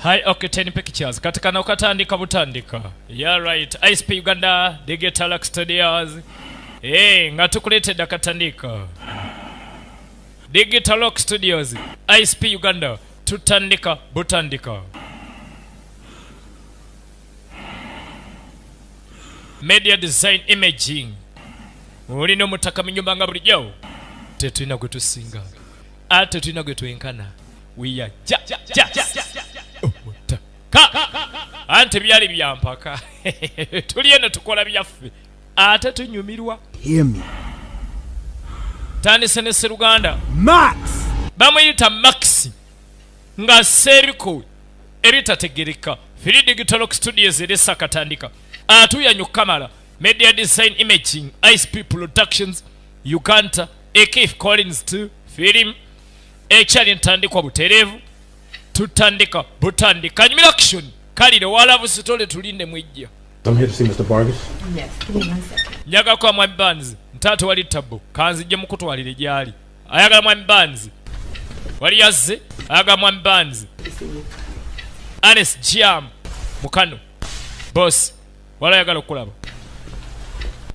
High Octane Pictures kati kano katandika butandika. Yeah, right. ISP Uganda Digital Studios, nga tukuleetedde akatandika. Digital Rock Studios, ISP Uganda, tutandika butandika. Media Design Imaging, olina omutaka mu nyumba nga bulijjo, tetulina gwe tusinga ate tetulina gwe twenkana. We are omutaka, ante byali byampaka. Tuli eno tukola byaffe ate tunyumirwa. Hear me. Tandise ne Sseruganda. Max! Bamuyita Max nga seeriko ebitategereka. Free Digital Studios eresa akatandika. Atuyanya okukamala. Media Design Imaging, ISP Productions Uganda, Akif Collins 2 film ekyali ntandikwa butereevu. Tutandika butandika nyumira action kalire walavu sitole tulinde mwijja. I'm here to see Mr. Vargas. Yes, give me one second. Njaga kwa Mwami Barnes, ntaata wali tabu kanzijje mukutwalire gyali. Ayagala Mwami Barnes. Wali yazze ayagala Mwami Barnes. Ernest Jam mukano boss wala ayagala okulaba.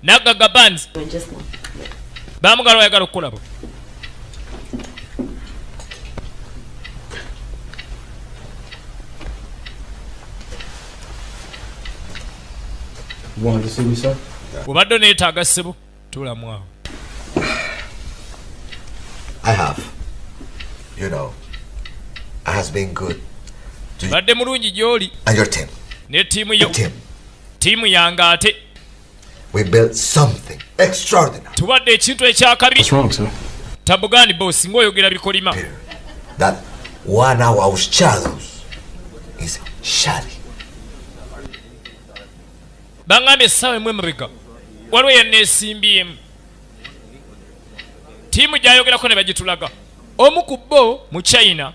Nagaga Barnes. Bamugalo ayagala okulaba. You wanted to see me, sir? Obadde neetaaga ssebo, tuulamu awo. I have. You know, I has been good to you. Badde mulungi gy'oli. And your team. Ne ttiimu yo. Team. Ttiimu yange ate. We built something extraordinary. Tubadde ekintu ekyakabi. What's wrong, sir? Tabugani boss, ng'oyogera bikolima. Here, that one hour our shadows is Shadi. Bangambye essaawa emu emabega waliwo yanneesimbyemu. Ttiimu gy'ayogerako ne bagitulaga. Omu ku bo mu China.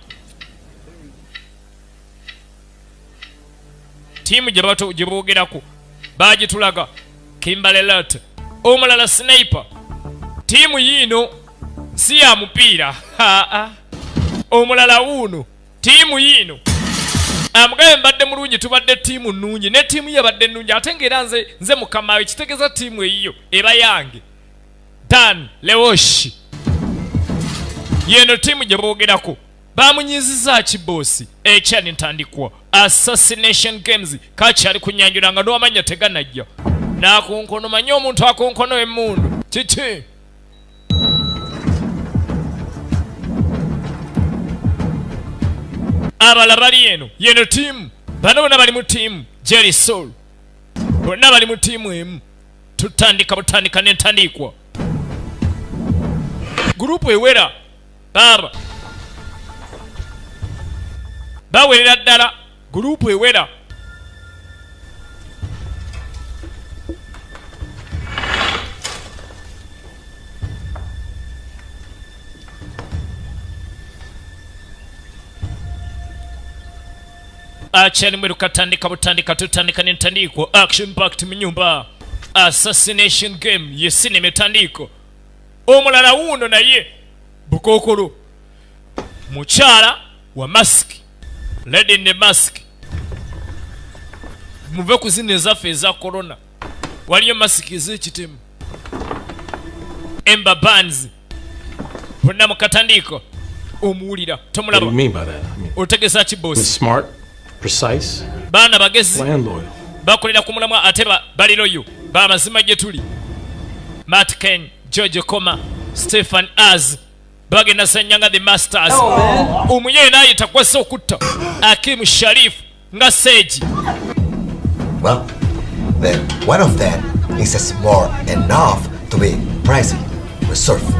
Ttiimu gye boogerako baagitulaga. Kimberly Lott. Omulala sniper. Ttiimu yiino si ya mupiira. Haa. Omulala wuuno. Ttiimu yiino. Amugabe mbadde mulungi, tubadde ttiimu nnungi ne ttiimu ye ebadde nnungi ate ng'era nze mukama we, kitegeeza ttiimu eyiyo eba yange. Dan Lewoshi yeno ttiimu gye boogerako. Bamunyizizza ki boosi? Ekyali ntandikwa Assassination Games kakyali kunyanjula nga n'owamanya teganajja. N'akonkono, manyi omuntu akonkono emmundu kiki? Abala bali eno yeno ttiimu, bano bonna bali mu ttiimu Jerry Soul, bonna bali mu ttiimu emu. Tutandika butandika n'entandikwa. Gurupu ewera baaba bawerera ddala. Gurupu ewera. Achani mweru katandika butandika tutandika n'entandikwa. Action packed mu nyumba. Assassination Game ye sinema etandiko. Omulala wuuno naye bukookolo mukyala wa mask, lady in the mask. Muve ku zino ezaffe eza corona, waliyo masiki ez'ekitemu. Ember Barnes bonna mu katandiko. Omuwulira tomulaba. What do you mean by that? I mean, otegeeza ki boss? Smart, precise, baana bagezi and loyal. Bakolera ku mulamwa ate bali loyo bamazima gye tuli. Matt Ken, George Koma, Stephen Az bagenda sanyanga the masters. Omuye naayita kwasa okutta Akim Sharif nga Seji. Well, then one of them is smart enough to be pricey, resourceful.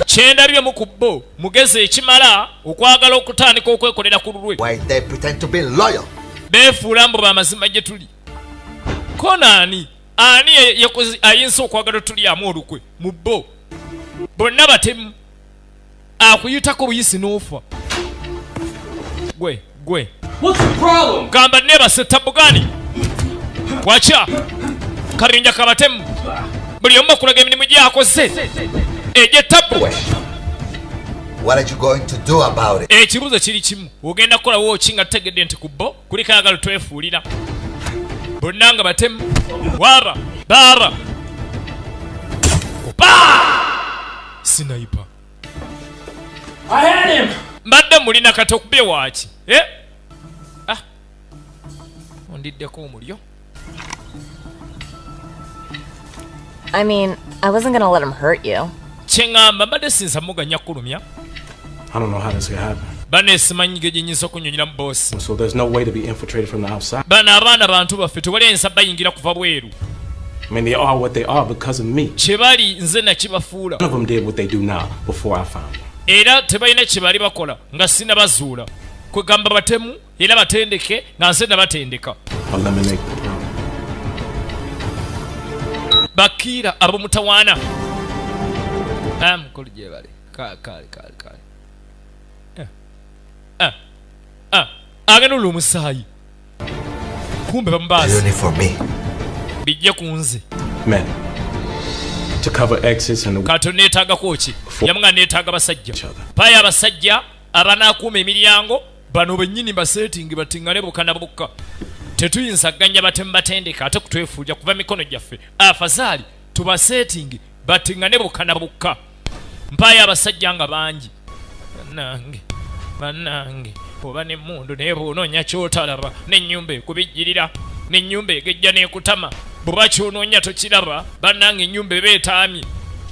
Kyendabye mu ku bo mugezi ekimala okwagala okutandika okwekolera ku lulwe. Why they pretend to be loyal? Beefuula mbu bamazima gye tuli. Kona ani? Ani ayinza okwagala otulyamu olukwe mu bo? Bonna batemu. Akuyitako buyisi n'ofa. Gwe, gwe. What's the problem? Gamba neebase tabugani. Wacha. Kabinja kabatemu. Buli omu akulaga emirimu gy'akoze. Egy'ettabu. What are you going to do about it? Ekibuuzo kiri kimu, ogenda kukolawo ki nga tutegedde nti ku bo kuliko ayagala twefuulira? Bonna nga batemu waba baba ba sniper. I had him. Mbadde mulina kati okubye waaki? Eh? Ah. Ondiddeko omulyo. I mean, I wasn't gonna let him hurt you. Kyeŋŋamba mbadde sinza muganya kulumya. I don't know how this could happen. Bane simanyi ge gyenyinza okunyonyera mu boss. So there's no way to be infiltrated from the outside. Bano abaana bantu baffe tewali ayinza bayingira kuva bweru. I mean, they are what they are because of me. Kye bali nze nakibafuula. None of them did what they do now before I found them. Era tebalina kye bali bakola nga sinabazuula. Kwegamba batemu era batendeke nga nze nabatendeka. Eliminate the problem. Bakiira ab'omutawaana. Mukulu gye bali. Kale kale kale kale. Agenda olwo omusaayi. Kumbe bamubaasa. You need for me. Bijje ku nze. Men. To cover exits and the Kato neetaagako ki? Yamuga neetaaga basajja. Paayo abasajja abanaakuuma emiryango bano bennyini baseetingi batiŋŋane bokka na bokka. Tetuyinza ganya batemu batendeka ate kutwefuulira kuva mikono gyaffe. Afazaali tubaseetingi batiŋŋane bokka na bokka. Mpaayo abasajja nga bangi. Bannange, bannange, oba n'emmundu naye bw'onoonya ky'otalaba, n'ennyumba ekubijjirira, n'ennyumba egejja n'ekutama. Bw'oba ky'onoonya tokiraba, bannange ennyumba eba etaamye,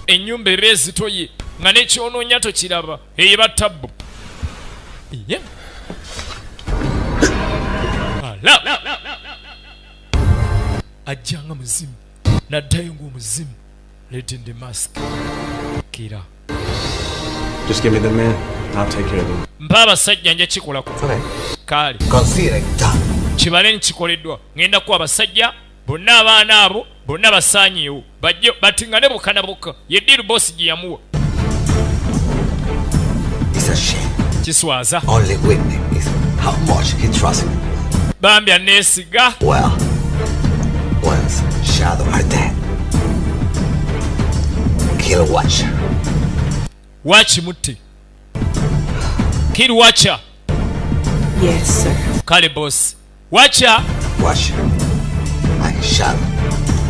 ennyumba eba ezitoye, nga ne ky'onoonya tokiraba, eyo eba tabbu. Ye. Ala. Ajja nga muzimu, n'addayo ng'omuzimu. Let in the mask. Kira. Just give me the men, I'll take care of them. Mpa abasajja nja kikolako. Okay. Kale. Consider it done. Kibale nkikoleddwa. Ngenda kuwa abasajja bonna abaana abo bonna basaanyeewo. Bajje batiŋŋane bokka na bokka. Ye deal boss gye yamuwa. It's a shame. Kiswaza. Only witness is how much he trusts me. Bambi aneesiga. Well, once Shadow are dead, kill Watcher. Watch mutte. Kill Watcher. Yes, sir. Kale boss. Watcher. Watcher and Shadow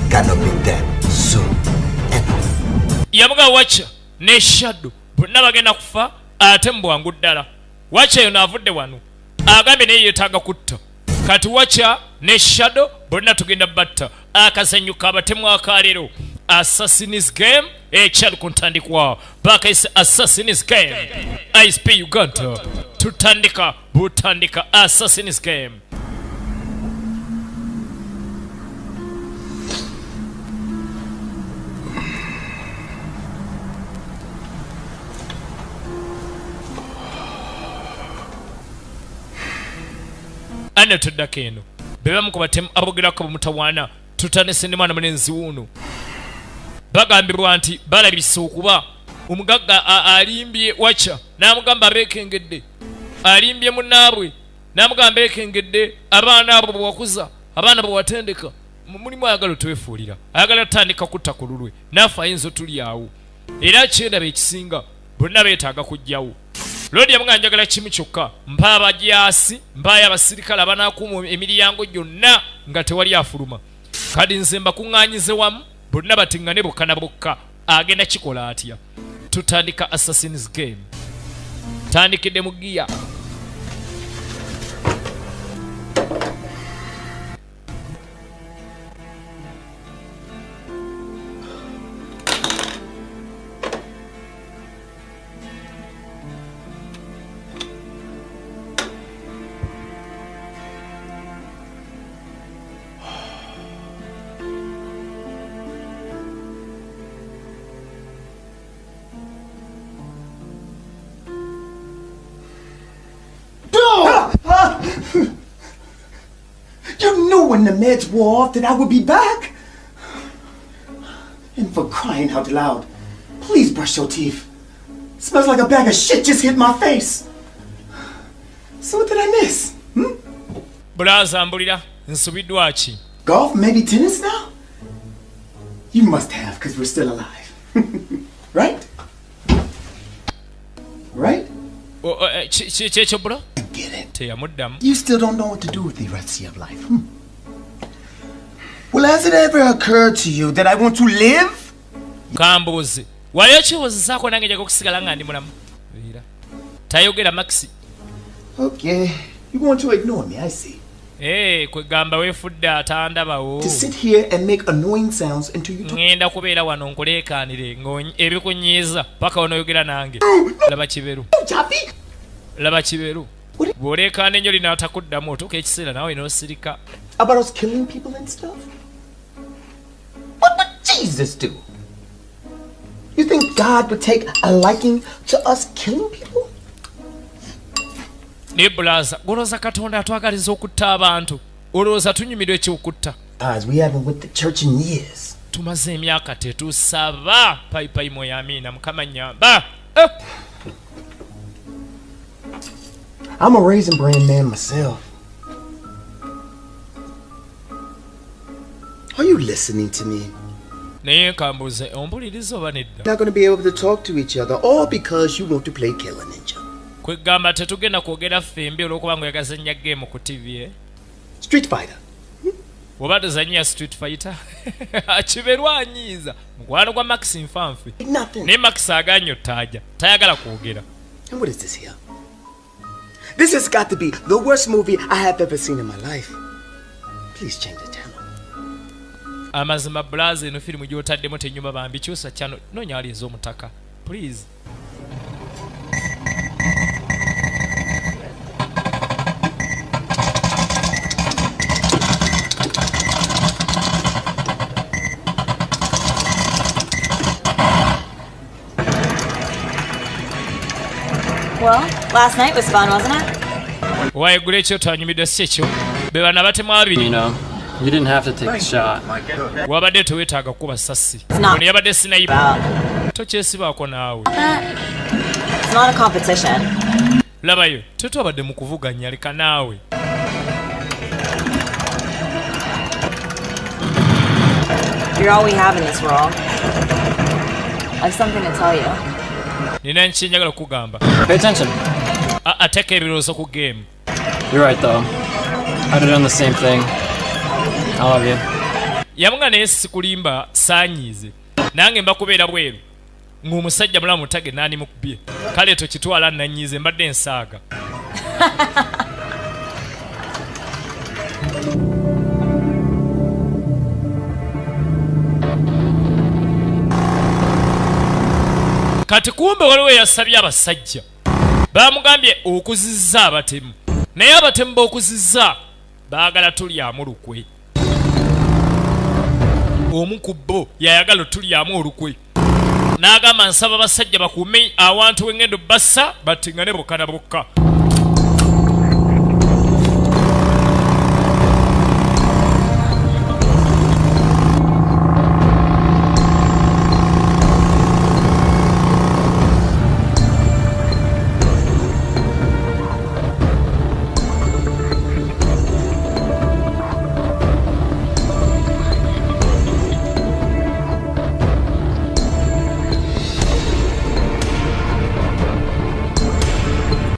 cannot be dead soon enough. Yamuga Watcher ne Shadow bonna bagenda kufa ate mu bwangu ddala. Watcher yono avudde wano agambye naye yeetaaga kutta. Kati Watcher ne Shadow bonna tugenda batta. Akazannyo k'abatemu akaleero Assassin's Game ekyali ku ntandikwa. Bakayise Assassin's Game. ISP Uganda tutandika butandika Assassin's Game. Ana tuddako eno be bamu ku batemu abogerako bamutawaana. Tutandise ne mwana mulenzi wuuno. Bagambibwa nti balabise okuba omugagga alimbye Watcher n'amugamba abeekengedde, alimbye munnaabwe n'amugamba abeekengedde abaana abo bwe wakuza, abaana bwe watendeka. Mulimu ayagala otwefuulira, ayagala tutandika kutta ku lulwe, naffe ayinza otuli awo. Era kyendaba ekisinga bonna beetaaga kuggyawo. Lodi yamugamba njagala kimu kyokka, mpa abajaasi, mpaayo abasirikale abanaakuuma emiryango gyonna nga tewali afuluma. Kati nze mbakuŋŋaanyize wamu bonna batiŋŋane bokka na bokka. Agenda kikola atya? Tutandika Assassin's Game. Tandikidde mu giya. You knew when the meds wore off that I would be back. And for crying out loud, please brush your teeth. Smells like a bag of shit just hit my face. So what did I miss? Hmm? Bulaza mbulira nsubiddwa ki? Golf, maybe tennis now? You must have, because we're still alive. Right? Right? Kyekyo bro? Teyamuddamu. You still don't know what to do with the rest of life. Well, has it ever occurred to you that I want to live? Kambuzi. Wali okirowoozezaako nange njaga okusigala nga ndi mulamu? Tayogera Maxi. Okay, you want to ignore me, I see. Eh, kwegamba weefudde atandabawo. To sit here and make annoying sounds until you talk. Ngenda kubeera wano nkuleekaanire ebikunyiiza paka onooyogera nange. Laba kiberu. Laba kiberu. Bw'oleekaana ennyo linaatakuddamu otuuka ekiseera naawe n'osirika. About us killing people and stuff? What would Jesus do? You think God would take a liking to us killing people? Ne bulaza, golooza Katonda atwagaliza okutta abantu. Olowooza tunyumirwa ekyokutta. Guys, we haven't went to church in years. Tumaze emyaka tetusaba. Payipayi mwoyo amiina, Mukama nnyamba. I'm a Raisin Bran man myself. Are you listening to me? Naye kambuze, ompuliriza oba nedda? Not gonna be able to talk to each other all because you want to play Killer Ninja. Kwegamba tetugenda kwogera ffembi olw'okuba nga oyagazannya game ku TV. Street Fighter. Oba tozannya Street Fighter? Kiberwa anyiiza. Mukwano gwa Max nfanfe. Naye Max aganye ottaaja. Tayagala kwogera. And what is this here? This has got to be the worst movie I have ever seen in my life. Please change the channel. Amazima blaze eno firimu gy'otaddemu tenyuma bambi, kyusa channel. Noonya wali ez'omutaka. Please. Well, last night was fun, wasn't it? Wayegula ekyo twanyumiddwa si ekyo. Be bano abatemu abiri. You know, you didn't have to take the shot. Wabadde teweetaaga kukuba sasi. Ono yabadde sniper. Tokyesibaako naawe. It's not a competition. Labayo, tetwabadde mu kuvuganya, leka naawe. You're all we have in this world. I have something to tell you. Nina nki njagala okugamba. Pay attention. Ateeka ebirowoozo ku game. You're right though. I'd have done the same thing. I love you. Yamuga naye sikulimba saanyiize. Nange mba kubeera bweru ng'omusajja mulamu tage naani mukubye. Kale tokitwala nanyiize mbadde nsaaga. Kati kumbe waliwo eyasabye abasajja. Bamugambye okuzizza abatemu. Naye abatemu b'okuzizza baagala tulyamu lukwe. Omu ku bo yayagala otulyamu olukwe. N'agamba nsaba abasajja bakuume awantu w'engendo bassa batingane bokka na bokka.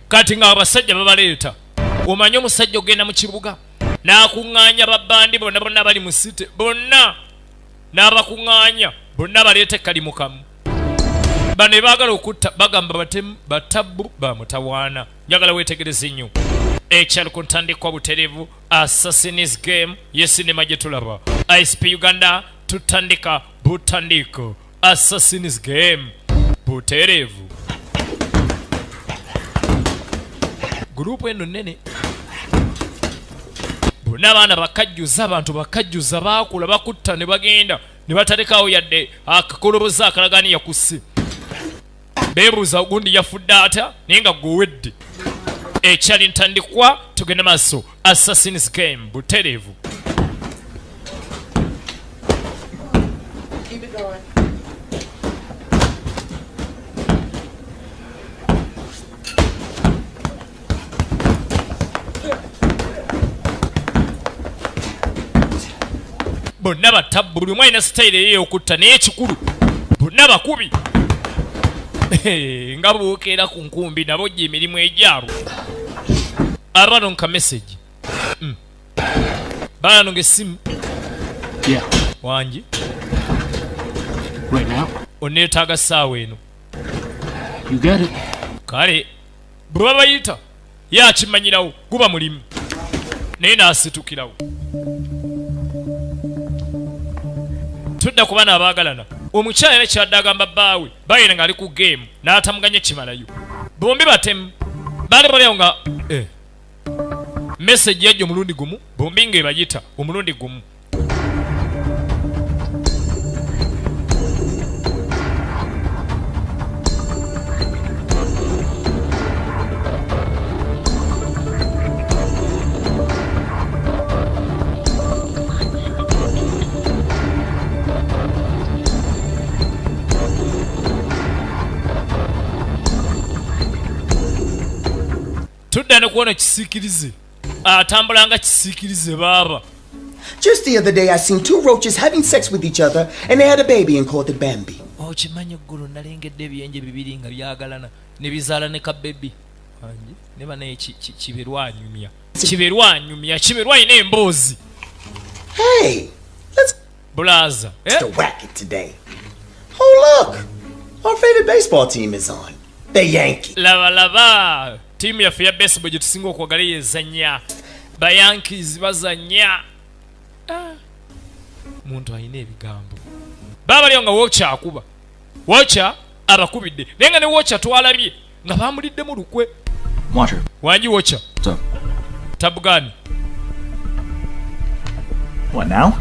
Kati nga abasajja babaleeta. Omanyi omusajja ogenda mu kibuga n'akuŋŋaanya babbandi bonna bonna bali mu site bonna n'abakuŋŋaanya bonna baleeta ekkalimu kamu. Bano baagala okutta bagamba batemu batabbu bamutawaana. Njagala weetegereze nnyo. Ekyali ku ntandikwa butereevu Assassin's Game ye sinema gye tulaba. ISP Uganda tutandika butandiko Assassin's Game butereevu. Gurupu eno nnene. Bonna abaana bakajjuza, abantu bakajjuza, baakula bakutta ne bagenda ne batalekawo yadde akakoloboza akalagaani yakusse. Beebuuza ogundi yafudde atya naye nga gw'owedde. Ekyali ntandikwa tugenda maaso Assassin's Game butereevu. Keep it going. Bonna batabbu, buli omu alina sitayiro ye ey'okutta naye ekikulu bonna bakubi. Nga bwokeera ku nkumbi nabo gye emirimu egyabwe. Abano nka message. Bano ng'essimu. Yeah. Wangi. Right now. Oneetaaga ssaawa eno. You got it. Kale bwe babayita ye akimanyirawo guba mulimu naye n'asitukirawo. Tudda ku baana abaagalana. Omukyala era kyadde agamba bbaawe bayina ng'ali ku geemu n'atamuganya kimalayo. Bombi batemu baali baliawo nga message yajja omulundi gumu bombi ng'ebayita omulundi gumu. Tudda ne kuona kisiikirize atambula nga kisiikirize baaba. Just the other day I seen two roaches having sex with each other and they had a baby and called it Bambi. Okimanyi eggulo nalengedde ebyenje bibiri nga byagalana ne bizaala ne kabebi. Ne banaye kiberwanyumya. Kiberwanyumya, kiberwanyina emboozi. Hey, let's Bulaza. To whack it today. Oh look, our favorite baseball team is on. The Yankees. Laba laba. Tiimu yaffe ya baseball gye tusinga okwagala yezannya. Ba Yankees bazannya. Muntu alina ebigambo. Baba lyo nga Watcher akuba. Watcher abakubidde. Naye nga ne Watcher twalabye nga bamuliddemu lukwe. Watcher. Wangi Watcher. What's up? Tabugani. What now?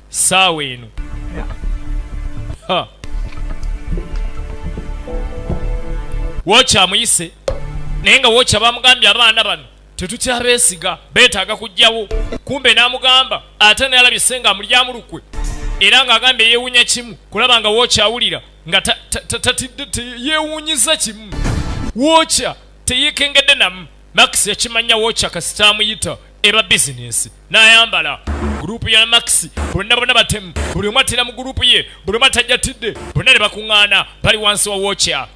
Saawa eno. Yeah. Ha. Watcher amuyise. Naye nga Watcher bamugambye abaana bano tetukyabeesiga beetaaga kujjawo. Kumbe n'amugamba ate nayalabye senga amulyamu lukwe. Era ng'agambye yeewuunya kimu kulaba nga Watcher awulira nga tatidde yeewuunyiza kimu. Watcher teyeekengedde namu. Max yakimanya Watcher kasita amuyita eba bizinesi n'ayambala. Gurupu ya Max bonna bonna batemu, buli omu atera mu gurupu ye, buli omu atajjatidde, bonna ne bakuŋŋaana bali wansi wa Watcher.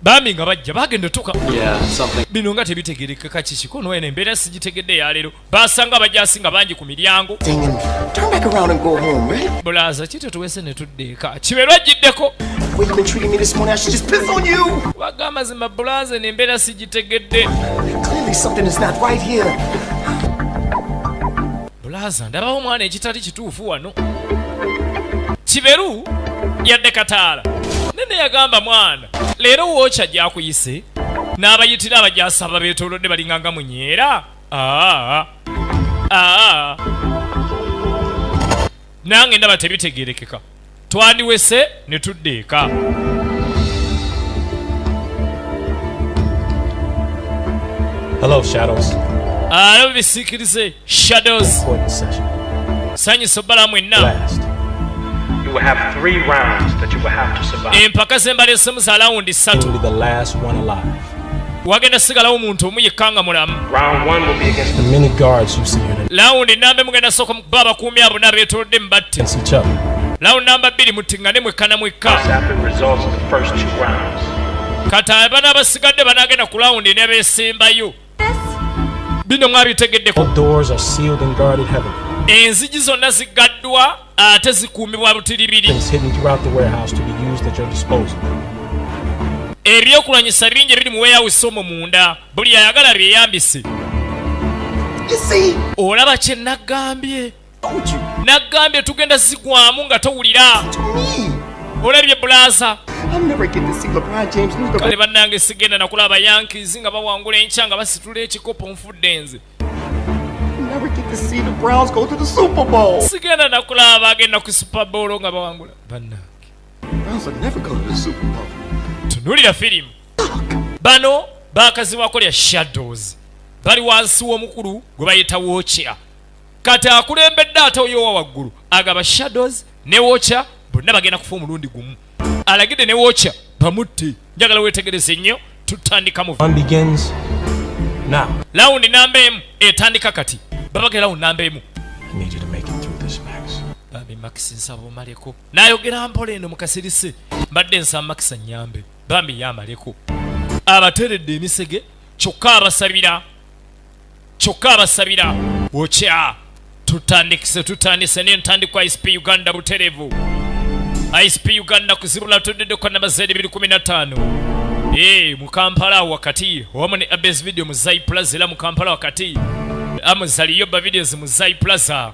Bami nga bajja bagenda tuka. Bino nga tebitegerekeka kiki kono eno embeera sigitegedde ya leero. Basanga abajasi nga bangi ku miryango. Turn back around and go home, right? Bulaza ki tetuwese ne tudda eka. Kiberwa ajjiddeko. Way you've been treating me this morning, I should just piss on you. Waga amazima bulaza eno embeera sigitegedde. Clearly something is not right here. Bulaza ndabawo omwana ekitali kituufu wano. Kiberu yadde kataala. Nene yagamba mwana leero Watcher gyakuyise n'abayitira abajasi ababeetoolodde balinganga munyeera. Nange ndaba tebitegeerekeka. Twandiwese ne tudda eka. Hello, Shadows. Alo bisiikirize Shadows. Sanyusa obbala mwenna. You will have 3 rounds that you will have to survive. Empaka z'embalesemu za lawundi 3. Will be the last one alive. Wagenda sigalawo omuntu omu yekka nga mulamu. Round 1 will be against the many guards you see here. Lawundi namba mugenda sooka mukuba abakuumi abo n'abeetoolodde mubatte. Each other. Lawundi namba 2 muttiŋŋane mwekka na mwekka. After the results of the first 2 rounds. Kati abaana abasigadde banaagenda ku lawundi n'abeesembayo. Bino mwabitegeddeko. All doors are sealed and guarded heavily. Enzigi zonna zigaddwa ate zikuumibwa butiribiri. Ebyokulwanyisa bingi ebiri mu warehouse omwo munda, buli ayagala byeyambise. Olaba kye nagambye. Nagambye tugenda zigwamu nga towulira. Olabye bulaza. Kale bannange sigenda nakulaba Yankees nga bawangula enkya nga basitula ekikopo nfudde nze. Sigenda nakulaba agenda ku Super Bowl nga bawangula. Bannange. Tunulira firimu. Bano bakazibwako lya Shadows, bali wansi w'omukulu gwe bayita Watcher. Kati akulembedde ate oyo owa waggulu agaba Shadows ne Watcher bonna bagenda kufa omulundi gumu. Alagidde ne Watcher bamutte. Njagala weetegereze nnyo, tutandika mu One begins now. Lawundi namba 1 etandika kati. Babagera lawundi namba 1. I need you to make it through this, Max. Bambi Max nsaba omaleko. Nayogera mpola eno mu kasirise. Mbadde nsaba Max annyambe. Bambi yamaleko. Abateredde emisege kyokka abasabira. Kyokka abasabira. Watcher. Tutandikise n'entandikwa ISP Uganda buterevu. ISP Uganda kuzibula tuddeko kwa namba Z215. Mu Kampala wakati wamu ne Abes Video mu Zai Plaza, era mu Kampala wakati amuzaliyo ba videos mu Zai Plaza.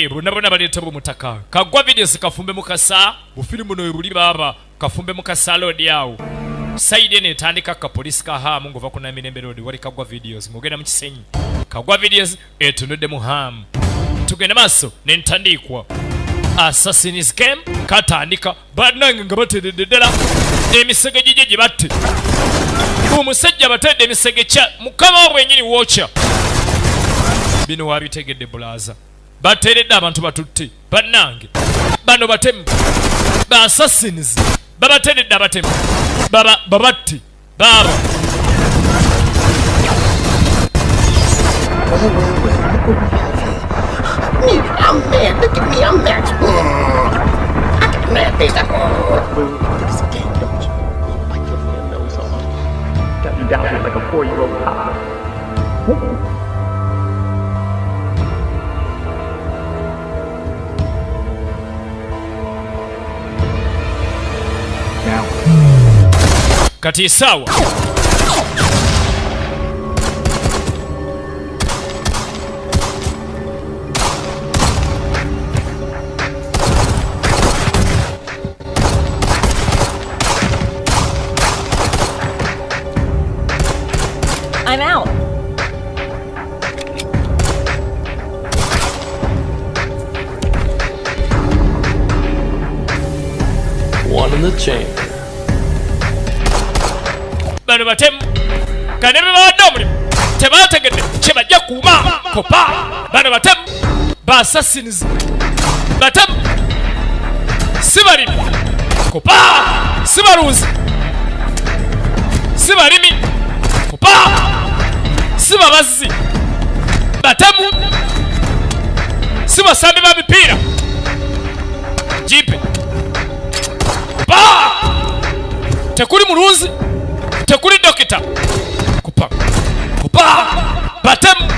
Bonna bonna baleeta bumutaka. Kagwa videos kafumbe mukasa, bufilimu no buli baba kafumbe mukasa load yawo. Saide ne tandika ka police ka hamu ngova kuna Mirembe Road wali Kagwa videos mugenda mu Kisenyi. Kagwa videos etunudde mu hamu. Tugenda maaso n'entandikwa. Assassin's Game katandika bannange nga bateredde ddala emisege gye gye batte. Omusajja batedde emisege kya mukama waabwe yennyini Watcher. Bino wabitegedde bulaza. Bateredde abantu batutte bannange. Bano batemu ba assassins babateredde abatemu baba babatte baba. Well, well, well, look what we have here. Me, I'm mad. Look at me, I'm Max. I got mad face. Look, it's a gang, don't you? You bite your damn nose off. Got you down here like a 4-year-old toddler. Now. Kati sawa. I'm out. One in the chamber. Bano batemu kanebe babadde omulimu tebategedde kye bajja kuuma kopa. Bano batemu ba assassins batemu si balimi kopa, si balunzi, si balimi kopa, si babazzi batemu, si basambi ba mipiira jipe kopa. Tekuli mulunzi, tekuli dokita kupa kupa batemu.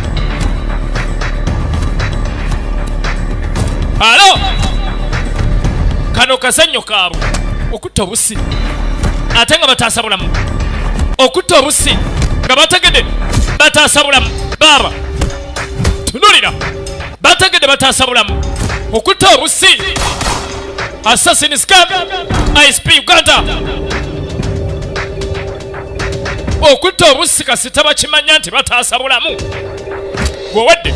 Alo kano kazannyo kaabwe okutta obusi ate nga bataasa bulamu, okutta obusi nga bategedde bataasa bulamu. Baaba tunulira, bategedde bataasa bulamu, okutta obusi. Assassin's Camp ISP Uganda. Okutta obusi kasita bakimanya nti bataasa bulamu. Gwewadde,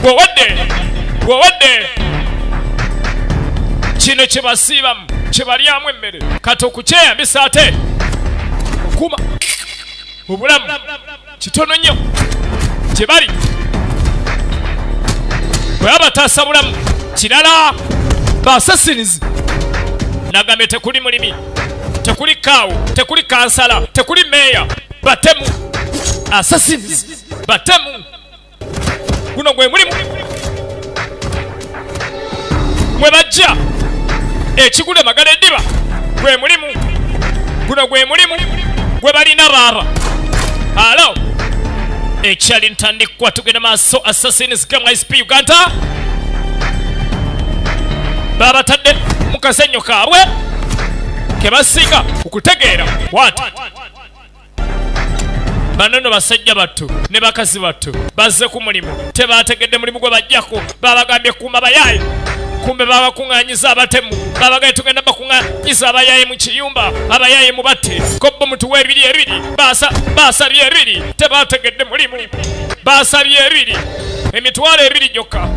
gwewadde, gwewadde. Kino kye basiibamu, kye balyamu emmere, kati okukyeyambisa ate okuma obulamu kitono nnyo kye bali. Bwe baba bataasa bulamu kirala ba assassins. Nagambye tekuli mulimi, tekuli kaawo, tekuli kansala, tekuli meeya, batemu assassins batemu. Guno gwe mulimu mwe bajja ekigule magala eddiba, gwe mulimu guno, gwe mulimu gwe balina baaba. Alo ekyali ntandikwa, tugenda maaso. Assassins Game ISP Uganda babatadde mu kasenyo kaabwe ke basinga okutegeera. What bano nno basajja battu ne bakazi battu bazze ku mulimu, tebategedde mulimu gwe bajjako. Babagambye kuuma bayaayi, kumbe babakuŋŋaanyiza abatemu. Babagambye tugenda bakuŋŋaanyiza abayaayi mu kiyumba, abayaayi mubatte, ko bo mutuwe ebiri ebiri. Basabye ebiri, tebategedde mulimu. Basabye ebiri, 20,000 gyokka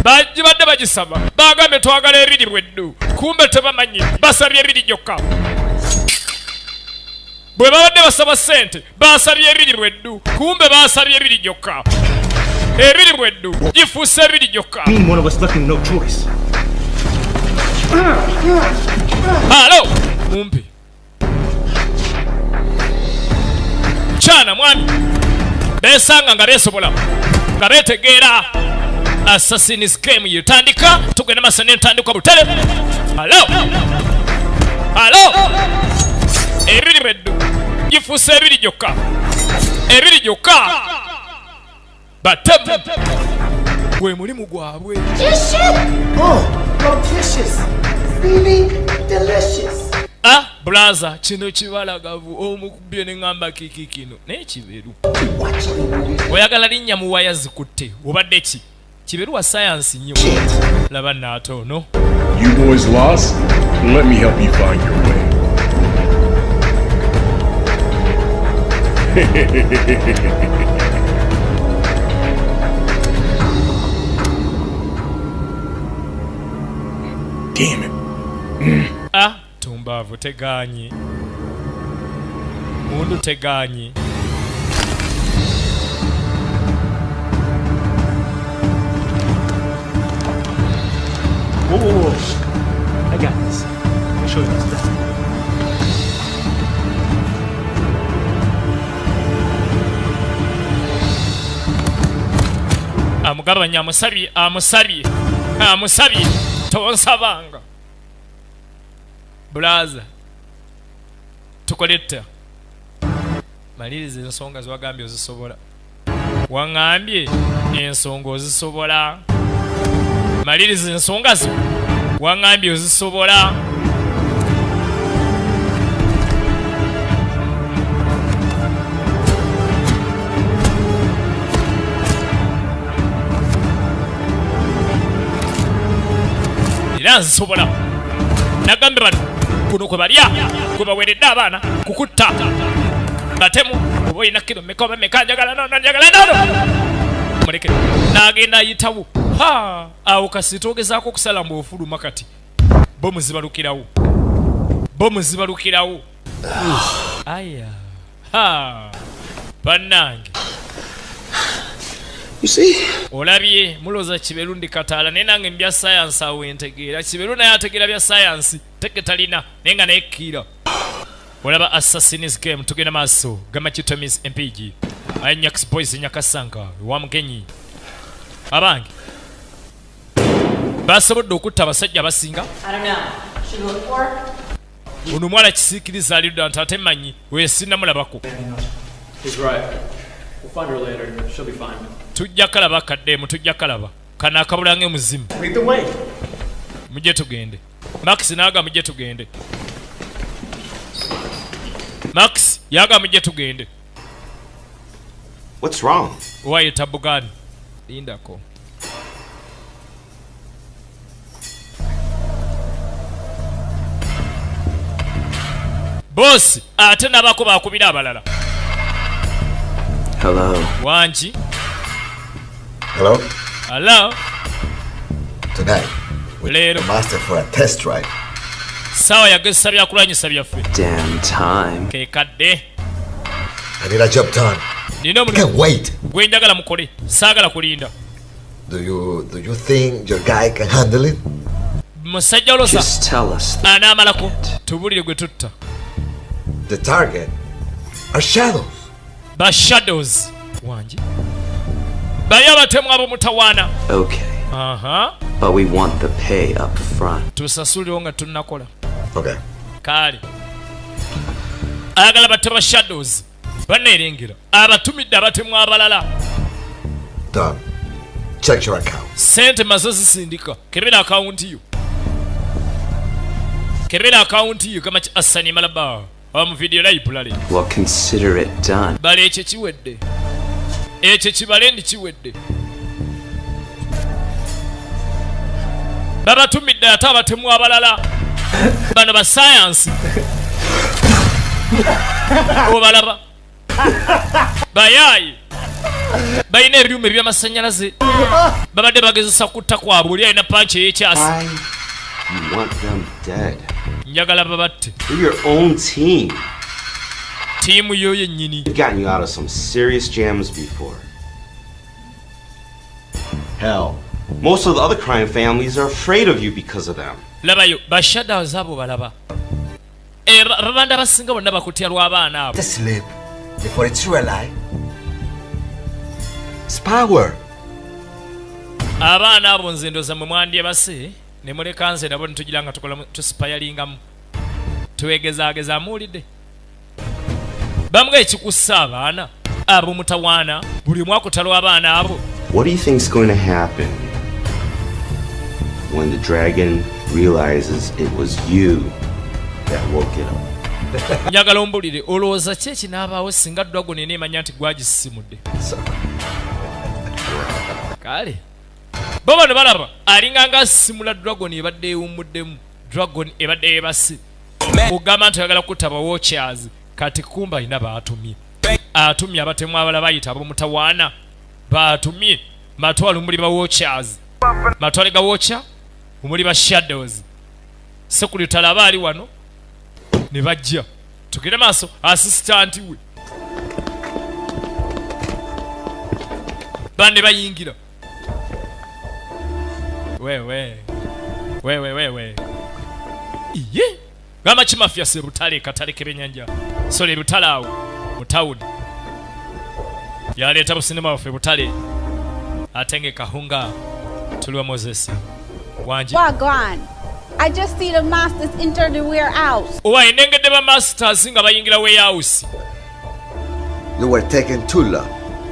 bagibadde bagisaba. Bagambye twagala ebiri bweddu, kumbe tebamanyi, basabye ebiri gyokka. Bwe babadde basaba ssente basabye ebiri bweddu, kumbe basabye ebiri gyokka. Ebiri bweddu gifuuse ebiri gyokka. Halo mumpi kyana mwami besanga nga besobola nga betegeera. Assassin's game yetandika, tugenda maaso n'entandikwa butale. Halo halo, ebiri bweddu gifuuse ebiri gyokka, ebiri gyokka. Batemu gwe mulimu gwabwe. Ah, braza kino kibalagavu omukubye ne ngamba kiki kino naye kiberu. Oyagala linnya mu waya zikutte obadde ki? Kiberu wa science nnyo. Laba naatono. You boys lost? Let me help you find your way. Damn it. Ah, tumbavu teganyi. Mundu teganyi. Whoa, whoa, whoa. I got this. Let me show you this. Amugabanya amusabye, amusabye, amusabye. Tonsabanga. Bulaza tukoletta maliriza ensonga zewagambye ozisobola, waŋŋambye ensonga ozisobola, maliriza ensonga zo waŋŋambye ozisobola. Era nzisobola. Nagambe bano kuno kwe balya kwe baweredde abaana kukutta batemu oba olina kiro mmeka oba mmeka njagala nono njagala nono muleke n'agenda ayitawo. Ha, awo kasita ogezaako okusala mbu ofuluma kati bomu zibalukirawo, bomu zibalukirawo. Aya ha bannange. You see? Olabye mulowooza Kiberu ndi kataala naye nange mu bya sayansi awo entegeera. Kiberu naye ategeera bya sayansi teke talina naye nga nayekkiira. Olaba Assassin's game tugenda maaso Gamakitomis MPG Anyax Boys Nyakasanka wa Mugenyi. Abange basobodde okutta abasajja abasinga. Ono omwala kisiikiriza alidda nti ate mmanyi oyo sinnamulabako. Tujja kalaba kaddemu, tujja kalaba kano akabulange muzimu. Mujje tugende. Max n'aga mujje tugende. Max yaga mujje tugende. What's wrong? Wayita Bugani. Lindako. Boss ate n'abako bakubira abalala. Hello. Wanji. Hello? Hello? Tonight, we Lero. the master for a test drive. Sawa yagezesa byakulwanyisa byaffe. Damn time. Kekadde. I need a job done. Nina I can't wait. Gwe njagala mukole. Saagala kulinda. Do you think your guy can handle it? Musajja olosa. Just tell us. Anaamalako. Tubulire gwe tutta. The target are shadows. Ba shadows. Wanji. Bali abatemu ab'omutawaana. Okay. Aha. But we want the pay up front. Tusasulire nga tunnakola. Okay. Kale. Ayagala batte ba shadows. Banneerengera. Abatumidde abatemu abalala. Done. Check your account. Sente mazo zisindika. Kebera account yo. Kebera account yo kama Asani Malaba. Mu video library. Well, consider it done. Bale ekyo kiwedde. Ekyo kibale ndi kiwedde. Babatumidde ate abatemu abalala. Bano ba science. Obalaba. Bayayi. Balina ebyuma eby'amasannyalaze. Babadde bagezesa kutta kwabwe oli alina panki ey'ekyasi. You want them dead. Njagala babatte. They're your own team. Ttiimu yo yennyini. We've gotten you out of some serious jams before. Hell, most of the other crime families are afraid of you because of them. Labayo ba Shadows abo balaba. Ababanda abasinga bonna bakutya lw'abaana abo. To sleep before it's realized. It's power. Abaana abo nze ndowooza mwe mwandyebase ne muleka nze nabo ne tugira nga tukola tusipayalingamu. Twegezaageza muwulidde. Bamuga ekikussa abaana abo mutawaana buli omu akutalwa abaana abo. What do you think's going to happen when the dragon realizes it was you that woke it up? Njagala ombulire olowooza ki ekinaabaawo singa dragon eneemanya nti gwagisisimudde. Kale bo bano balaba alinga nga asimula dragon ebadde ewummuddemu, dragon ebadde yeebase. Ogamba nti oyagala kutta ba watchers, kati kumba alina baatumye. Atumye abatemu abalala bayita ab'omutawaana. Baatumye matwale omuli ba watchers, matwale ga watcher omuli ba Shadows. Sekulitala aba ali wano ne bajja. Tugende maaso assistant we. Banne bayingira. Wewe. Wewe wewe. Iye. Gamba kimafia se butale katale kebenyanja. Sole butale awo mu town. Yaleeta businema waffe butale. Atenge kahunga tuliwa Moses. Wanji. Wagwan. I just see the masters enter the warehouse. Owa enengedde ba masters nga bayingira warehouse. You were taken too long.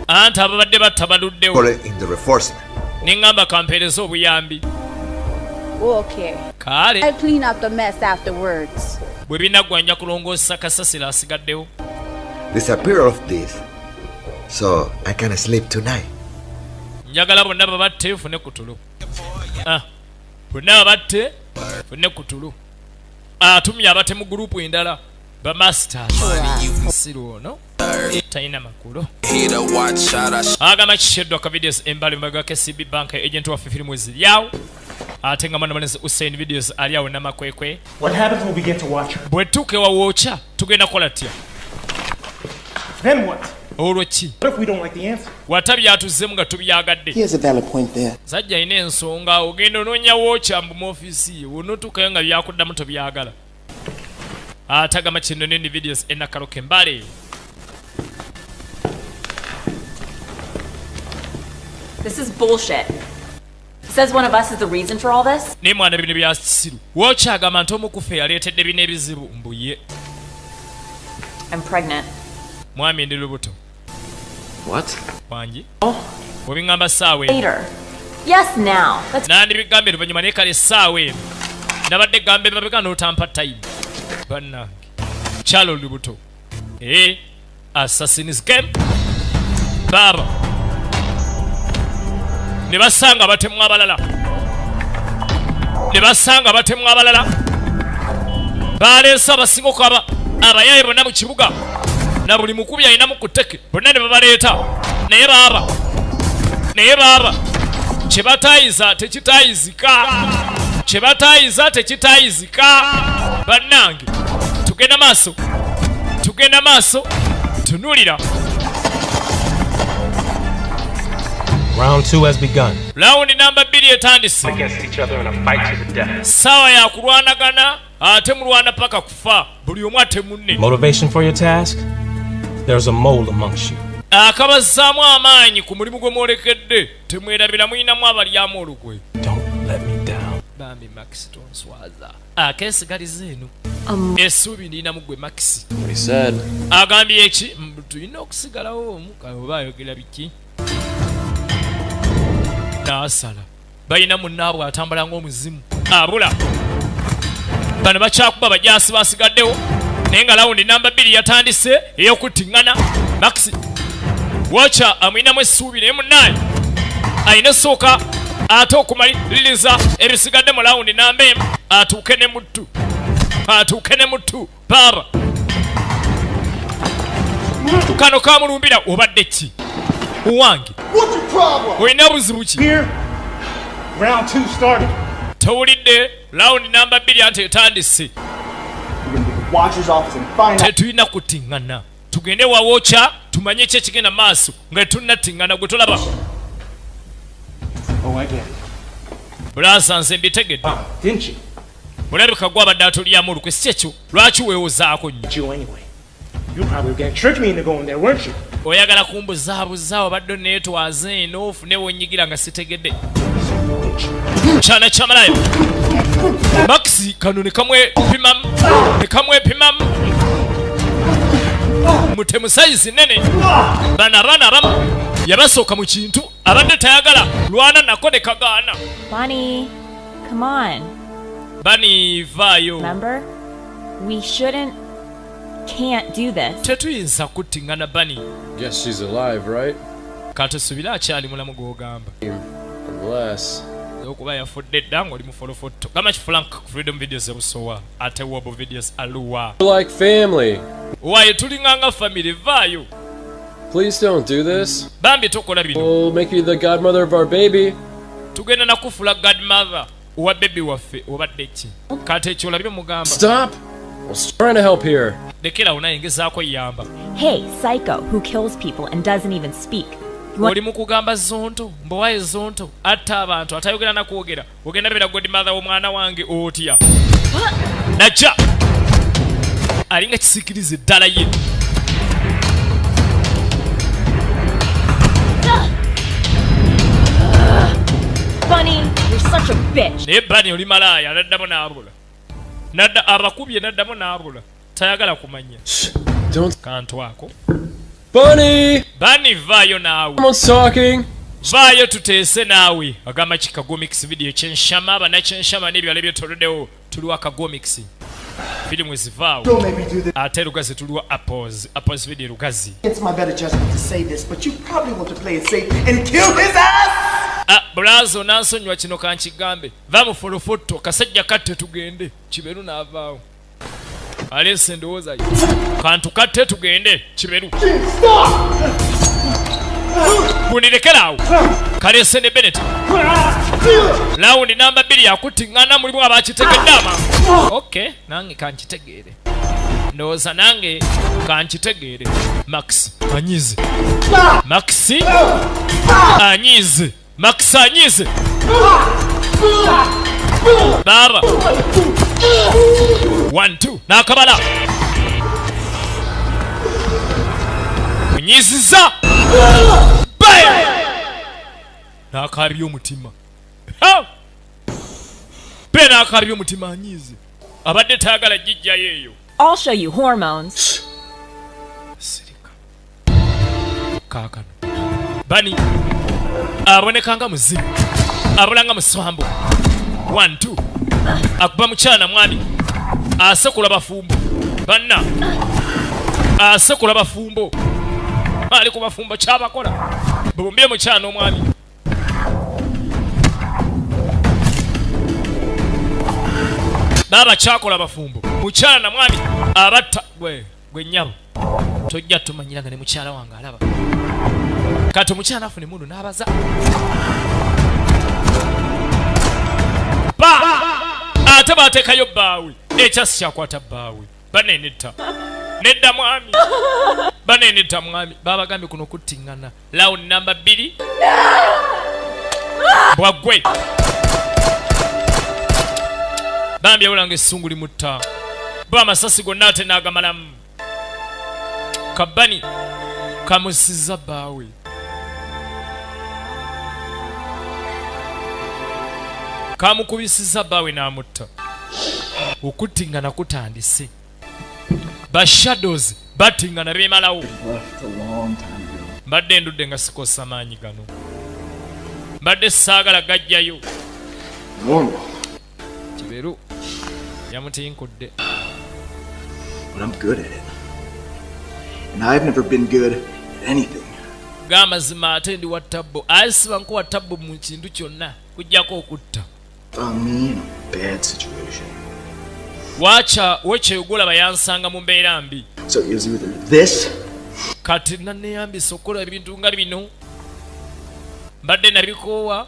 Anti ababadde battabaluddewo. Call in the reinforcement. Ningamba kampeereza obuyambi. Okay. Kale. I clean up the mess afterwards. Bwe binaggwa nja kulongoosa kasasiro asigaddewo. Disappear of this. So I can sleep tonight. Njagala bonna babatte nfune ku tulo. Bonna babatte nfune ku tulo. Atumye abate mu gurupu endala ba masters. Siro ono talina makulu. Agamba kisheddwa ka videos embali mbaga KCB Bank agent waffe firimu eziryawo. Ate nga mwana mwanenzi Hussein videos ali awo n'amakwekwe. What happens when we get to watch her? Bwe tuuka ewa Watcher tugenda kukola tutya? Then what? Olwo ki? What if we don't like the answer? Wata byatuzzeemu nga tubyagadde. He has a valid point there. Sajja alina ensonga ogenda onoonya Watcher mbu mu ofiisi ye wonootuukayo nga byakuddamu tobyagala. Ate agamba kino nini videos enakaloke mbale. This is bullshit. Says one of us is the reason for all this. Ne mwana bino bya kisiru. Watcher agamba nti omu ku ffe yaleetedde bino ebizibu mbu ye. I'm pregnant. Mwami ndi lubuto. What? Wangi? Obingamba ssaawa eno. Later. Yes, now. Let's Nandibigambye oluvannyuma naye kale essaawa eno. Nabadde gamba emabega n'otampa time. Bannange. Kyalo lubuto. Assassin's game. Baba. Ne basanga abatemu abalala. Ne basanga abatemu abalala. Baleese abasinga okuba abayaaye bonna mu kibuga. Na buli mukubi alinamu ku tteke bonna ne babaleeta. Naye baaba. Naye baaba. Kye bataayiza tekitaayizika. Kye bataayiza tekitaayizika. Bannange tugenda maaso. Tugenda maaso. Tunuulira. Round 2 has begun. Round number 2 etandise. Against each other in a fight to the death. Sawa ya kulwanagana ate mulwana paka kufa. Buli omu ate munne. Motivation for your task? There's a mole amongst you. Akabazzaamu amaanyi ku mulimu gwe mwolekedde. Temwerabira muyinamu abalyamu olukwe. Don't let me down. Bambi Max tonswaza. Akeesigaliza eno. Essuubi ndinamu gwe Max. What he said. Agambye eki? Tulina okusigalawo omu oba ayogera biki? N'asala. Balina munnaabwe atambula ng'omuzimu. Abula. Bano bakyakuba bajaasi basigaddewo. Naye nga lawundi namba 2 yatandise ey'okuttiŋŋana. Max Watcher amuyinamu essuubi naye munnaye alina essooka ate okumaliriza ebisigadde mu lawundi namba 1 atuuke ne muttu. Atuuke ne muttu. Baaba. Kano kamulumbira obadde ki? Owange. What's your problem? Olina buzibu ki? Here, round 2 started. Towulidde lawundi namba 2 anti etandise. Watcher's office and find out. Tetulina kuttiŋŋana. Tugende wawokya tumanye ki ekigenda maaso nga tunnatingana gwe tolaba. Oh, I get it. Brasa nze mbitegedde. Didn't you? Olabika gwe abadde atulyamu olukwe si ekyo lwaki weewozaako nnyo? You anyway. You probably were gonna trick me into going there, weren't you? Oyagala kumbuzaabuza obadde oneetwaza eno ofune wonyigira nga sitegedde. Kyana kyamalayo. Maxi kano ne kamwepimamu ne kamwepimamu. Mutemu sayizi nnene. Bano abaana abamu yabasooka mu kintu abadde tayagala lwana nako ne kagaana. Bunny, come on. Bunny vaayo. Remember? We shouldn't, can't do this. Tetuyinza kuttingana Bunny. Guess she's alive, right? Katusubire akyali mulamu gw'ogamba. Unless. Okuba yafudde dda ng'oli mufolofotto. Gamba ki Frank Freedom Videos ebusowa ate Wobo Videos aluwa. Like family. Waayo tulinganga family vaayo. Please don't do this. Bambi tokola bino. We'll make you the godmother of our baby. Tugenda nakufula godmother owa baby waffe obadde ki? Kati ekyo olabye mugamba. Stop! I was trying to help here. Lekera unayengezaako yamba. Hey, psycho who kills people and doesn't even speak. Oli mu kugamba zonto, mbowaye zonto, atta abantu, atayogera na kwogera. Ogenda beera godmother w'omwana wange otya. Najja. Alinga kisikirize ddala ye. Bunny, you're such a bitch. Naye Bunny oli malaaya, naddamu n'abula. Nadda abakubye naddamu n'abula. Tayagala kumanya. Don't kantu ako. Bunny! Bunny vaayo naawe. Someone's talking. Vaayo tuteese naawe. Agamba ki Kagomix video kyenshama abannakyenshama n'ebirala ebyetooloddewo tuliwo Kagomix. Firimu ezivaawo. Ate Lugazi tuliwo Apples. Apples video Lugazi. It's my better judgment to say this, but you probably want to play it safe and kill his ass. Ah, bulazo nansonyiwa kino kankigambe. Va mu folofotto kasajja katte tugende. Kiberu n'avaawo. Alese ndowooza ye. Kantu katte tugende Kiberu. Gundirekeraawo. Kalese ne Bennett. Lawundi namba 2 yakuttingana mulimu abakitegedde amangu. Okay, nange kankitegeere. Ndowooza nange kankitegeere. Max anyize. Max anyize. Max anyize. Baba. 1 2 n'akabala. Munyiziza. Bam! N'akaabya omutima. Ha! Be n'akaabya omutima anyize. Abadde tayagala gijjayo eyo. I'll show you hormones. Sirika. Kaakano. Bunny aboneka nga muzimu. Abula nga muswambo. 1 2. Akuba mukyala mwami. Asekula bafumbo. Banna. Asekula bafumbo. Ali ku bafumbo kyabakola. Bumbye mukyala n'omwami. Baba kyakola bafumbo. Mukyala na mwami abatta gwe gwe nnyabo. Tojja tumanyira nga ne mukyala wange alaba. Kati omukyala afune mundu n'abaza. Ba! Ate bateekayo bbaawe. Ekyasi kyakwata bbaawe. Banenetta. Nedda mwami. Banenetta mwami. Babagambye kuno kuttingana. Round namba 2. Bwaggwe. Bambi yawulanga essungu limutta. Bo amasasi gonna ate n'agamalamu. Kabani kamusizza bbaawe. Kamukubisizza bbaawe n'amutta. Okuttingana kutandise. Ba shadows battingana beemalawo. Mbadde ndudde nga sikosa maanyi gano. Mbadde saagala gajjayo. Kiberu yamutinkudde. But I'm good at it. And I've never been good at anything. G'amazima ate ndi wa tabbo. Asiba nkuwa tabbo mu kintu kyonna kujjako okutta. Found me in a bad situation. Wacha wekyegulaba yansanga mu mbeera mbi. So it was either this. Kati naneyambisa okukola ebintu nga bino. Mbadde nabikoowa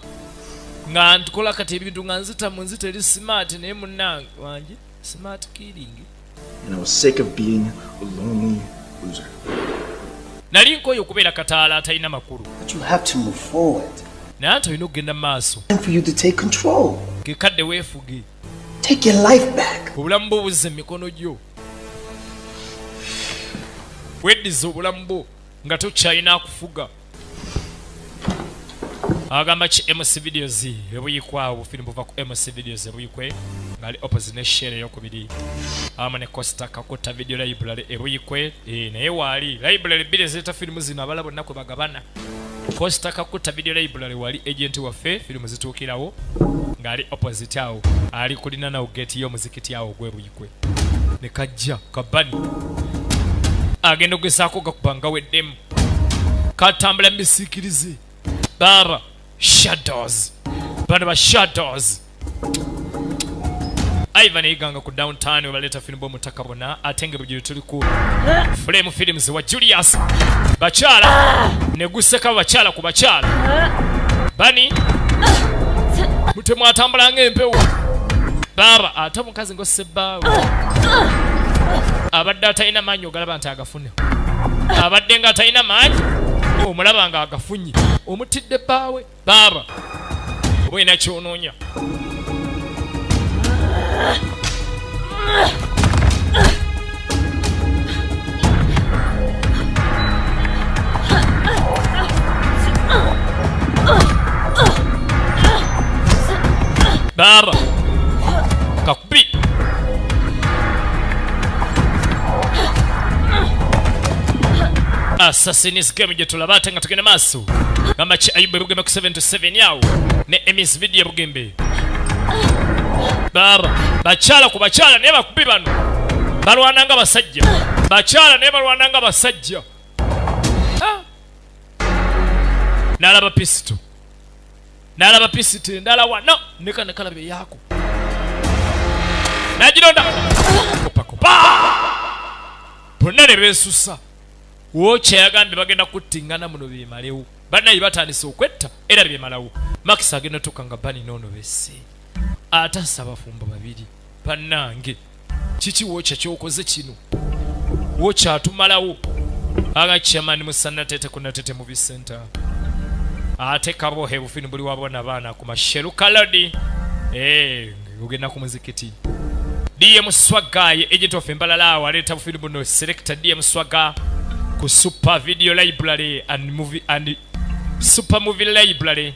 nga ntukola kati ebintu nga nzita mu nzita eri smart naye munnange wange smart killing. And I was sick of being a lonely Loser. Nali nkooye okubeera kataala atalina makulu. But you have to move forward. Naye ate olina okugenda mu maaso. Time for you to take control. Kekadde weefuge. Take your life back. Obulamu bwo buzze mu mikono gyo. Weddiza obulamu bwo nga tokyalina akufuga. Agamba ki MC Videos ebuyikwe awo obufirimu buva ku MC Videos ebuyikwe ngali opposite ne Shell eyokubiri awamu ne Costa Kakota Video Library ebuyikwe naye waali library bbiri ezireeta firimu zino abala bonna kwe bagabana. Costa Kakota Video Library wali agent waffe firimu zituukirawo ng'ali opposite awo ali kulina nawo gate y'omuzikiti awo ogw'ebuyikwe ne kajja kabani agenda okugezaako gakuba nga weddemu katambula misiikirize Baba Shadows bano ba Shadows Ivan Iganga ku downtown webaleeta firimu b'omutaka bonna ate nga bujiri tuli ku Flame Films wa Julius bakyala ne guseka bakyala ku bakyala bani mutemu atambula ng'empewo Baba ate omukazi ng'osse bbaawe abadde atalina maanyi ogalaba nti agafune abadde nga atalina maanyi omulaba nga agafunye omutidde bbaawe Baba oba olina ky'onoonya. Baba kakubi Assassin's Game gye tulaba ate nga tugenda maaso gamba ki Ayubu Bugembe ku 7-7 yawo ne Emis Video Bugembe. Baba bakyala ku bakyala naye bakubi bano balwana nga basajja bakyala naye balwana nga basajja. N'alaba pisito n'alaba pisito endala wano neka nekalaba eyako n'agironda kopakopa bonna ne beesusa. Wocha yagambye bagenda kuttingana muno bimalewo bannaye batandise okwetta era byemalawo. Max agenda tuuka nga bani noono besse atassa abafumbo babiri bannange kiki wocha kyokoze kino wocha atumalawo. Aga chairman Musanna Tete ku Natete Movie Center ate kabohe bufini buli wabona abaana ku Masheru Kalodi ogenda ku muzikiti. DM Swagga ye agent of Mbalala awo aleeta bufini buno selector DM Swagga ku Super Video Library and Movie and Super Movie Library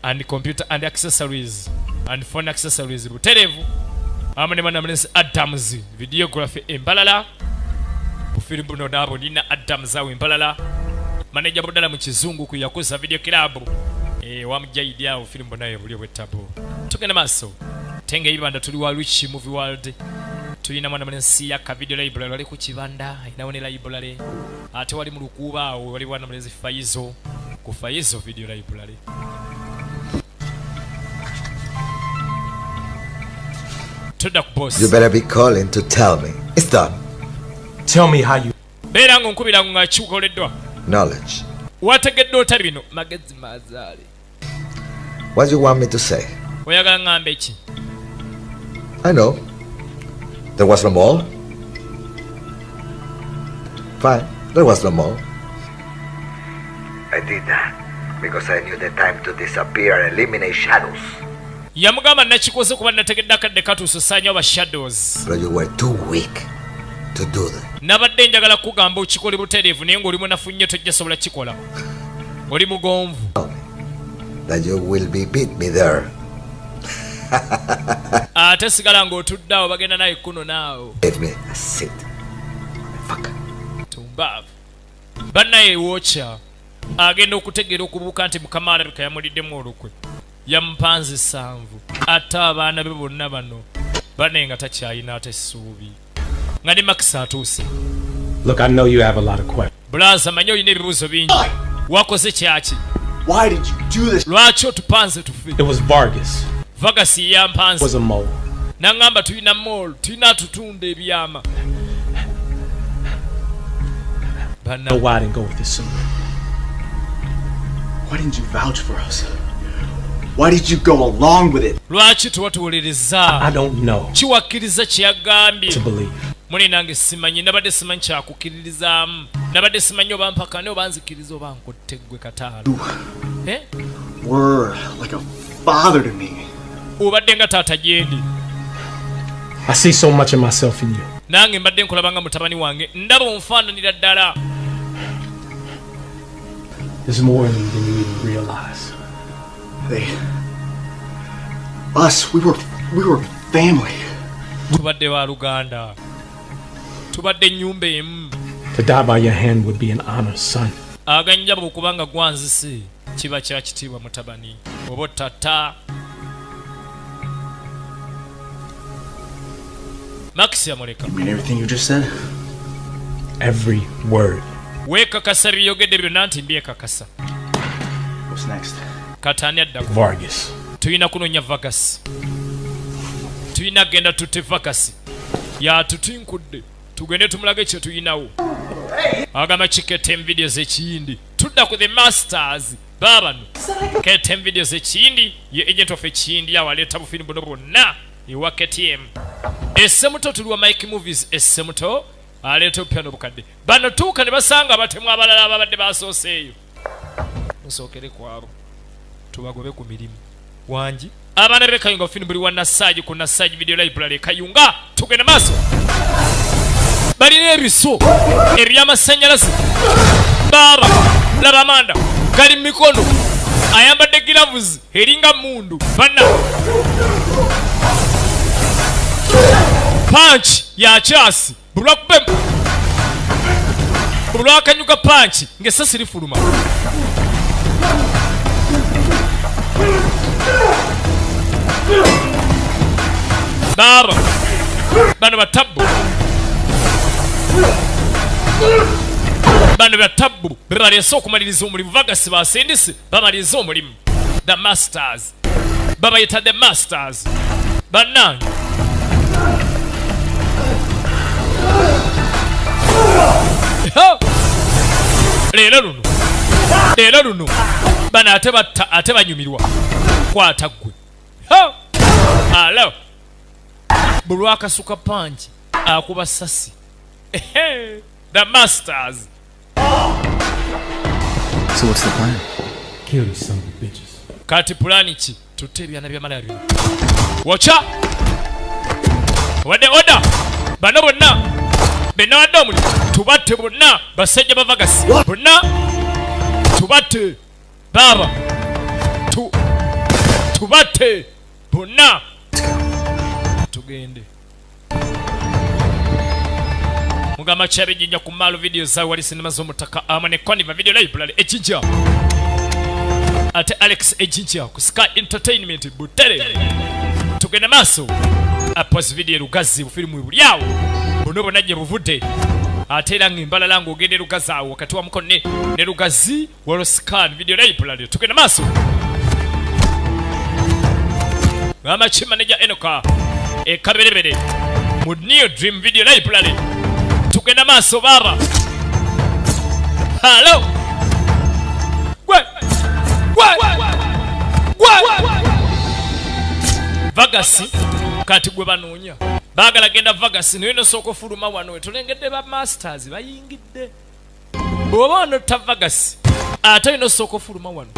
and computer and accessories and phone accessories buterevu amu ne mwana mulenzi Adams videography Embalala bufirimu buno nabo nina Adams awo Embalala manager budala mu kizungu ku yakoza video club wamujaidi awo firimu nayo buli obwetabo. Tugenda maaso tenge ibanda tuli wa Rich Movie World tulina mwana mulenzi ya video library wali ku kibanda inawo ne library ate wali mu lukuba awo wali mwana mulenzi Faizo ku Faizo video library. Tudda ku boss. You better be calling to tell me. It's done. Tell me how you beera ng'onkubira nga kikoleddwa. Knowledge. Wategedde otali bino magezi mazaale. What do you want me to say? Oyagala ngambe ki? I know. There was no mall. Fine, there was no mall. I did that because I knew the time to disappear and eliminate shadows. Yamugamba nakikoze kuba nategedde akadde katuuse saanyawo ba shadows. But you were too weak to do that. Nabadde njagala kugamba okikole butereevu naye ng'oli munafu nnyo tojja sobola kikola. Oli mugonvu. That you will be beat me there. Ate sigala ng'otudde awo bagenda naye kuno naawo. Give me a seat. Fuck. Tumbaavu. Bannaye woocha agenda okutegeera okubuuka nti Mukama alabika yamuliddemu olukwe. Yamupanze sanvu. Ate abaana be bonna bano bannaye nga takyalina ate essuubi. Nga ne Max atuuse. Look, I know you have a lot of questions. Bulaza manyi olina ebibuuzo bingi. Wakoze kyaki? Why did you do this? Lwaki otupanze tufe? It was Vargas. Vargas yampanze. Was a mole. Nangamba tulina mole, tulina tutunda ebyama. No, why I didn't go with this sooner. Why didn't you vouch for us? Why did you go along with it? Lwaki tuwatuwuliriza? I don't know. Kiwakkiriza kye yagambye. To believe. Mune nange simanyi, nabadde simanyi kyakukiririzaamu, nabadde simanyi oba mpakane oba nzikiriza oba nkutte ggwe kataalo. Eh? Were like a father to me. Obadde nga taata gyendi. I see so much of myself in you. Nange mbadde nkulaba nga mutabani wange, ndaba onfaananira ddala. There's more in you than you even realize. They, us, we were family. Tubadde baluganda. Tubadde nnyumba emu. To die by your hand would be an honor, son. Aganja bw'okubanga gwanzise kiba kya kitiibwa mutabani oba tata. Max yamuleka. You mean everything you just said? Every word. Weekakasa byeyogedde byonna nti mbyekakasa. What's next? Kati ani addako? Vargas. Tulina kunoonya Vargas. Tulina kugenda tutte Vargas. Yatutinkudde. Tugende tumulage kye tulinawo. Agamba KTM Videos ekiyindi. Tudda ku The Masters. Baabano. KTM Videos ekiyindi ye agent of ekiyindi awaleeta bufirimu buno bwonna ewa KTM. Essemuto tuliwa Mike Movies Essemuto aleeta obupya n'obukadde. Bano tuuka ne basanga abatemu abalala ababadde basooseeyo. Musookere kwabo. Tubagobe ku mirimu. Wangi. Abaana b'e Kayunga bufirimu buli wa Nasaaji ku Nasaaji Video Library e Kayunga. Tugenda maaso. Balina ebiso eby'amasannyalaze. Baaba laba amanda gali mu mikono, ayambadde gloves eringa mundu. Banna punch ya kyasi bulwakube bulwakanyuka punch ng'essasi lifuluma. Baaba bano batabbu. Bano batabbu bebaleese okumaliriza omulimu. Vargas basindise bamaliriza omulimu. The Masters babayita The Masters. Bannange leero luno, leero luno bano ate batta ate banyumirwa. Kwata ggwe. Alo bulwakasuka panki akuba sasi. The Masters. So what's the plan? Kill these son of bitches. Kati pulani ki? Tutte ebyana byamala bino. Wacha! Wadde order! Bano bonna benawadde omulimu tubatte bonna basajja ba Vargas. Bonna tubatte baaba. Tubatte bonna. Tugende. Mugamba kyabejjinja ku Malo Videos awo wali sinema z'omutaka amane Koniva Video Library ekijja. Ate Alex Ejinja ku Sky Entertainment Butere. Tugenda maaso. Apos Video Lugazi bufirimu buli awo. Buno bonna gye buvudde. Ate era ng'embalala ng'ogenda Lugazi awo wakati wa Mukono ne Lugazi waliwo Sky Video Library. Tugenda maaso. Mama Chimaneja Enoka e Kaberebere mu New Dream Video Library. Tugenda maaso baba. Hello. Gwe. Gwe. Gwe. Vargas kati gwe banoonya. Baagala genda Vargas naye nosooka ofuluma wano. Tulengedde ba Masters bayingidde. Bw'oba onotta Vargas ate olina osooka ofuluma wano.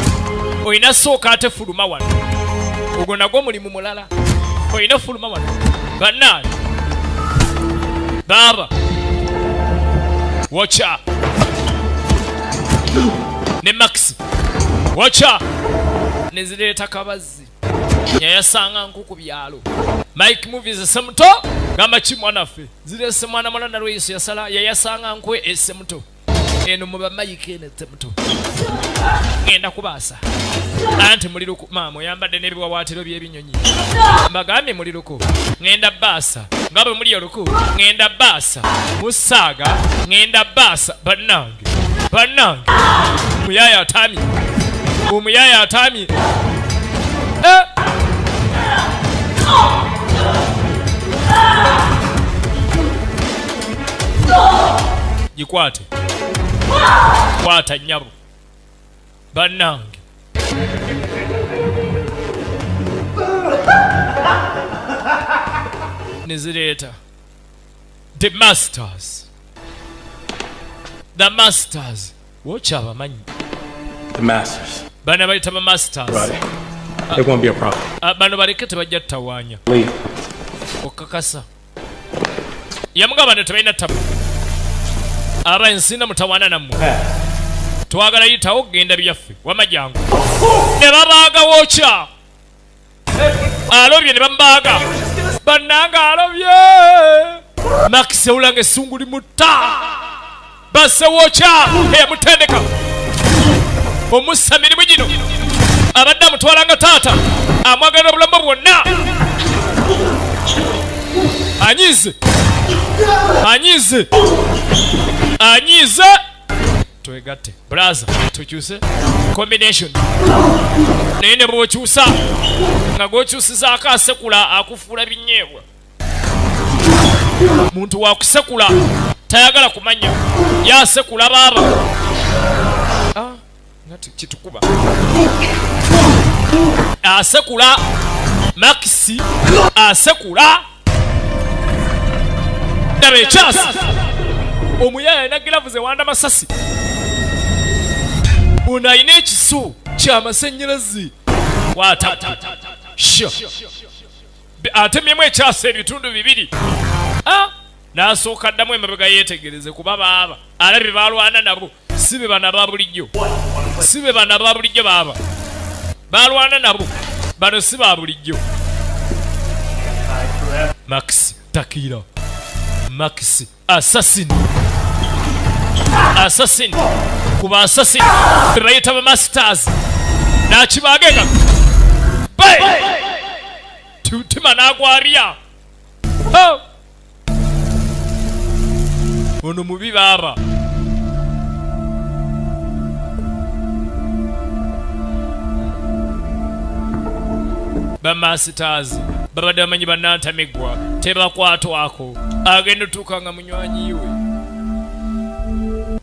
Olina sooka ate fuluma wano. Ogwo nagwo mulimu mulala. Olina ofuluma wano. Bannange. Baaba. Watcha. Ne Max. Watcha. Nezireeta kabazzi. Yayasanga nku ku byalo. Mike Movies Essemuto gamba ki mwanaffe. Zirese mwana mwana na Lweyiso yasala yayasanga nkwe Essemuto. Eno muba Mike eno Essemuto. Ngenda kubaasa. Anti muliruku maama oyambadde n'ebiwawaatiro by'ebinyonyi. Mbagambye muliruku. Ngenda baasa. Nga bwe muli oluku. Ngenda baasa. Musaaga. Ngenda baasa. Bannange. Bannange. Omuyaaye atamye. Omuyaaye atamye. Gikwate. Kwata nnyabo. Bannange. Nizireeta. The Masters. The Masters. Wocha abamanyi. The Masters. Bana bayita ba Masters. Right. It won't be a problem. Bano baleke, tebajja tutawaanya. Leave. Okakasa yamugamba bano tebalina tabu, aba ensina mutawaana nammwe, twagala yitawo kugenda byaffe wamajangu. Ne babaaga wokya alobye, ne bamubaaga bannanga alobye. Max ewulanga essungu limutta, basse wokya eyamutendeka omussa mirimu gino, abadde amutwalanga taata, amwagala obulamu bwonna. Anyize, anyize, anyize. Twegatte braza, tukyuse combination, naye ne bw'okyusa nga gw'okyusizaako asekula akufuula binyeebwa. Muntu wakusekula tayagala kumanya yasekula baaba. Ah, nga kitukuba asekula Maxi asekula. Ndaba ekyasi omuyaya alina giravu zewanda masasi, ono alina ekisu kyamasannyalaze, kwata sha atemyemu ekyasa ebitundu bibiri. Ah, n'asooka addamu emabega yeetegereze kuba baaba alabye balwana nabo si be bana ba bulijjo, si be bana ba bulijjo, baaba balwana nabo bano si ba bulijjo. Max Takira, Max Assassin, Assassin kuba Assassin bebayita ba Masters n'akibagega bay tutima n'agwabya. Oh! Ono mubi baaba. Bamasitaazi babadde bamanyi bannantamigwa tebakwatwako, agenda otuuka nga munywanyi we,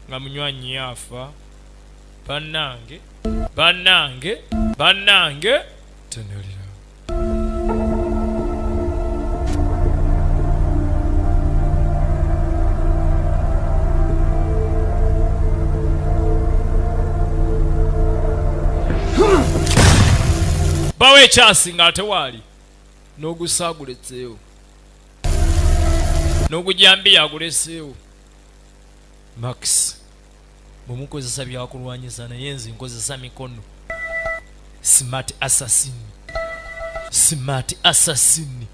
nga munywanyi yafa. Bannange, bannange, bannange, tunulira bawo ekyasi nga tewaali n'ogusa aguletseewo n'ogujambiya aguleseewo. Max bwemukozesa byakulwanyisa, naye nze nkozesa mikono. Smart assassin, smart assassin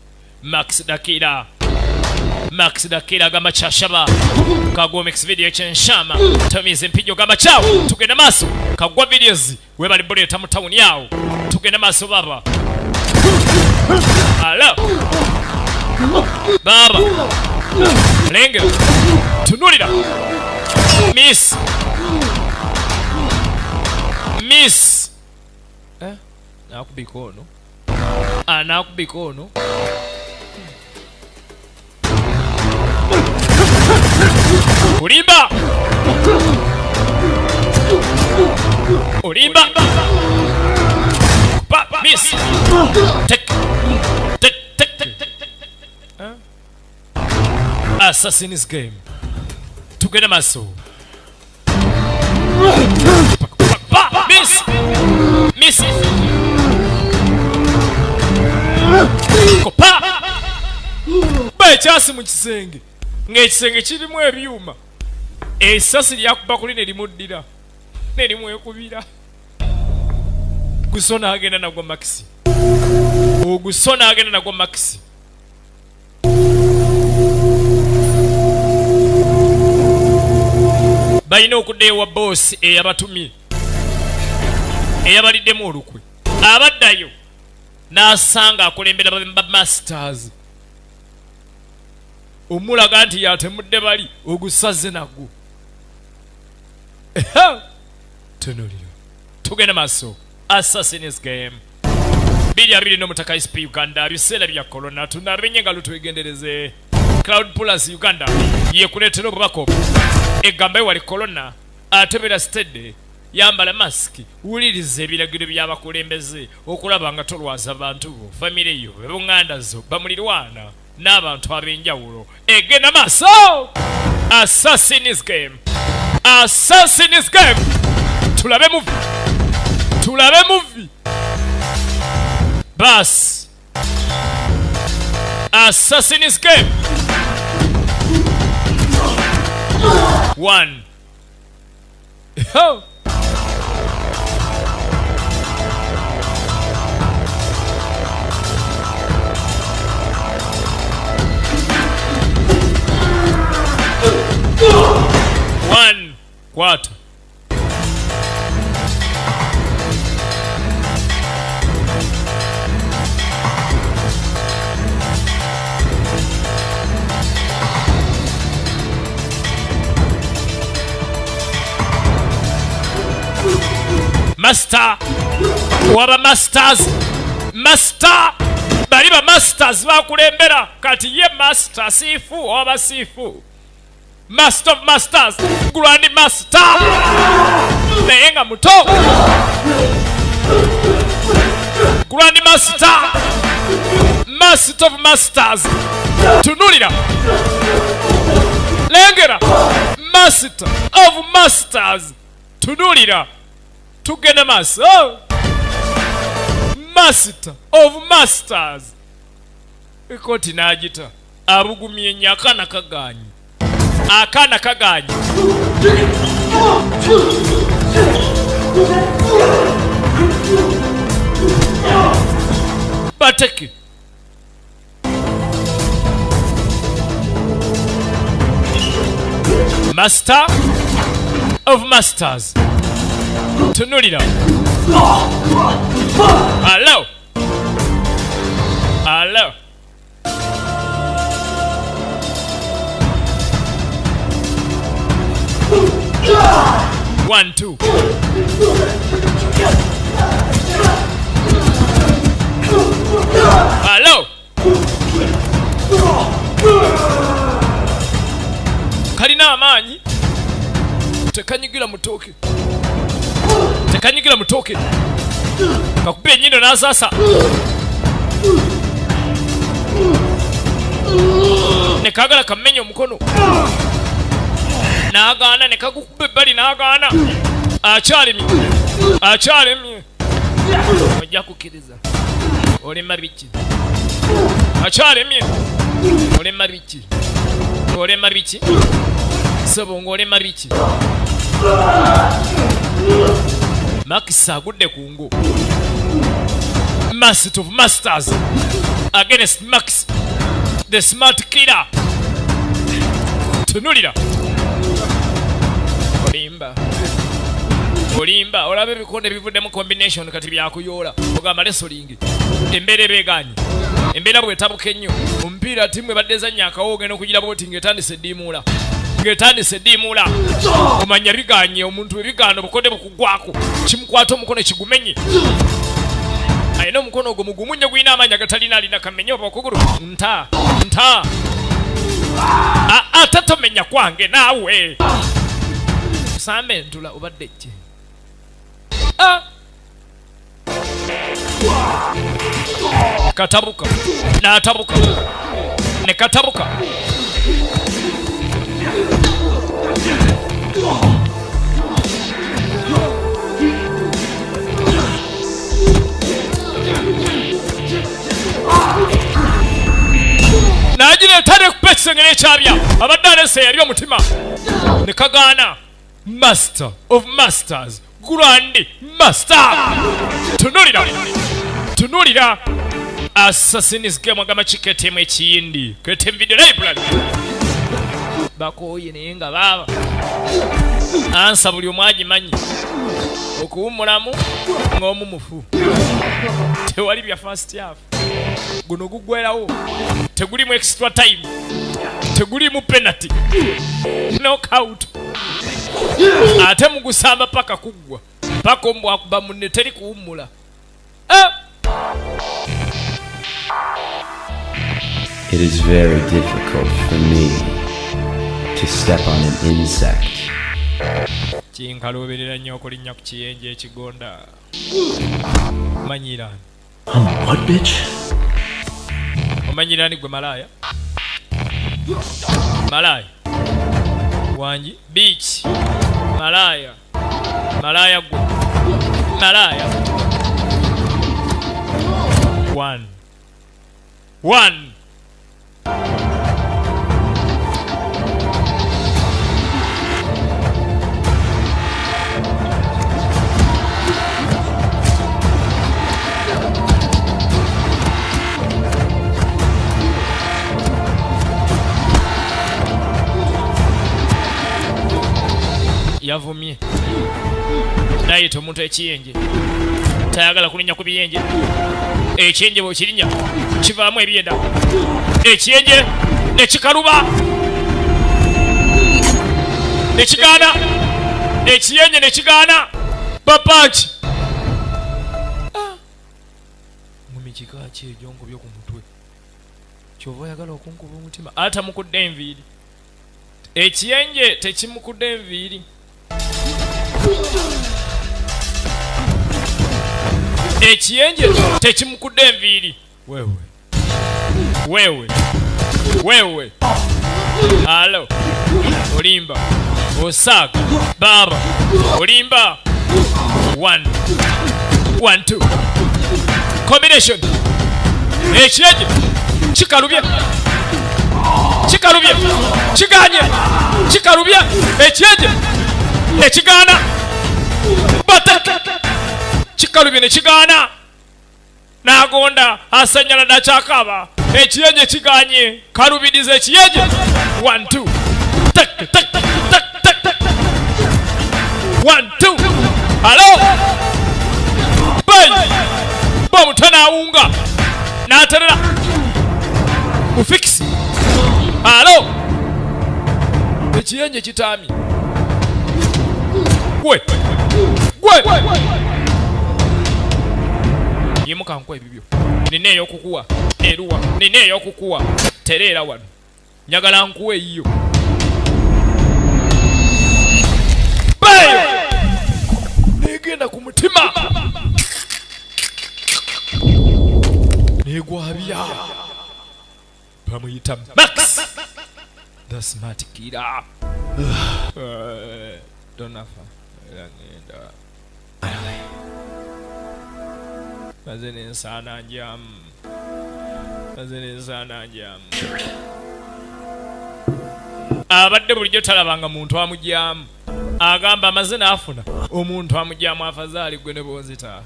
Max Dakira, Max Dakira gamba kyashaba kagwomex video kyenshama tomize empijo gamba kyawo. Tugenda maaso kagwa videos webali buleeta mu tawuni yawo. Tugenda maaso baba, alo baba, lengera, tunulira, miss, miss. Eh, nakubika ono, anakubika ono. Olimba, olimba, pa, miss, tek tek tek tek. Assassin's game. Tugenda maaso. Pa, miss, miss, kopa ba ekyasi mu kisenge, ng'ekisenge kirimu ebyuma, essasi lyakuba kuli ne limuddira ne limwekubira. Gusona agenda nagwa Maxi, ogusona agenda nagwa Maxi. Balina okudda ewa boosi eyabatumye eyabaliddemu olukwe, abaddayo n'asanga akulembera ba Masters, omulaga nti yatemudde bali ogusaze nagwo. Tunulira, tugenda maaso. Assassin's game 22 n'omutaka SP Uganda, biseera bya corona, tunabenye engalo, twegendereze. Cloud Plus Uganda yekuleetera obubaka obwo egamba ewali corona, atebera steady, yambala masiki, wuliriza ebiragiro by'abakulembeze okulaba nga tolwaza bantu bo, famire yo, ebunganda zo, bamulirwana. N'abantu ab'enjawulo egenda maaso. Assassin's Game, Assassin's Game. Tulabe movie, tulabe movie bas. Assassin's Game 1. Oh. One quarter. Master, waba masters, master, baliba masters bakulembera kati ye master sifu oba sifu. Master of masters, Grand Master. Naye nga muto. Grand Master, Master of masters. Tunulira. Lengera. Master of masters. Tunulira. Tugenda maaso. Master of masters. Ekoti n'agita. Abugumye nnyo akaana kagaanyi. Akaana kagaanyi. Bateke. Master of masters. Tunulira. Hello. Hello. One, two. Hello. Kalina amaanyi. Tekanyigira mutoke. Tekanyigira mutoke. Kakubye ennyindo n'asaasa. Ne kaagala kammenye omukono. N'agaana ne kagukuba ebbali n'agaana. Akyalemye. Akyalemye. Ojja kukkiriza. Olema biki? Akyalemye. Olema biki? Olema biki? Ssebo ng'olema biki? Max agudde ku ngo. Master of masters against Max the smart killer. Tunulira. Olimba. Olimba olaba ebikonde bivuddemu combination kati byakuyoola. Ogamba wrestling. Embeera ebeegaanyi. Embeera bw'etabuka ennyo. Omupiira ttiimu ebadde ezannya akawo ogenda okugira bw'oti ng'etandise eddiimuula. Ng'etandise eddiimuula. Omanya biganye omuntu ebigaano obukonde bukugwako. Kimukwata omukono kigumenye. Alina omukono ogwo mugumu nnyo gulina amaanyi agatalina alina kamenye oba okugulu. Nta. Nta. Ate tomenya kwange naawe. Samba entula obadde ki? Katabuka. N'atabuka. Ne katabuka. N'agira etale kupa ekisenge n'ekyabya. Abadde alese yali omutima. Ne kagaana. Master of masters, Grand Master. Tunulira. Tunulira. Assassin's Game agamba kiketemu ekiyindi. Ketemu video library. Bakooye naye nga baaba. Ansa buli omu agimanyi. Okuwummulamu ng'omu mufu. Tewali bya first half. Guno guggwerawo. Tegulimu extra time. Tegulimu penalty. Knockout. Ate mugusamba paka kuggwa. Paka ombwa akuba munne teri kuwummula. It is very difficult for me to step on an insect. Kinkaluubirira nnyo okulinnya ku kiyenje ekigonda. Omanyira. I'm what, bitch? Omanyira ni gwe malaaya? Malaya wangi beach malaya malaya gwe malaya 1 1 Yavumye nayita omuntu ekiyenje tayagala kulinnya ku biyenje ekiyenje bw'okirinnya kivaamu ebyenda ekiyenje ne kikaluba ne kigaana ekiyenje ne kigaana bapanki mumi kika ki ebyongo byo ku mutwe kyova oyagala okunkuba omutima ate mukudde enviiri ekiyenje tekimukudde enviiri. Ekiyenje tekimukudde enviiri. Wewe wewe wewe alo olimba osaka baba olimba 1 1 2 combination. Ekiyenje kikalubye kikalubye kiganye kikalubye ekiyenje nekigaana bata kikalubye nekigaana n'agonda asanyala nakyakaba ekiyenje kiganye kalubiriza ekiyenje 1 2 tak tak tak tak tak 1 2 halo bay bamuta n'awunga n'aterera mufiksi halo ekiyenje kitami gwe gwe yimuka nkuwa ebibyo nina ey'okukuwa eruwa nina ey'okukuwa tereera wano njagala nkuwa eyiyo negenda ku mutima negwabya bamuyita Max the smart killer. Donafa ngenda maze nensaana njamu maze nensaana njamu. Abadde bulijjo talabanga muntu amugyamu agamba amaze n'afuna omuntu amugyamu afazaali gwe ne bonzita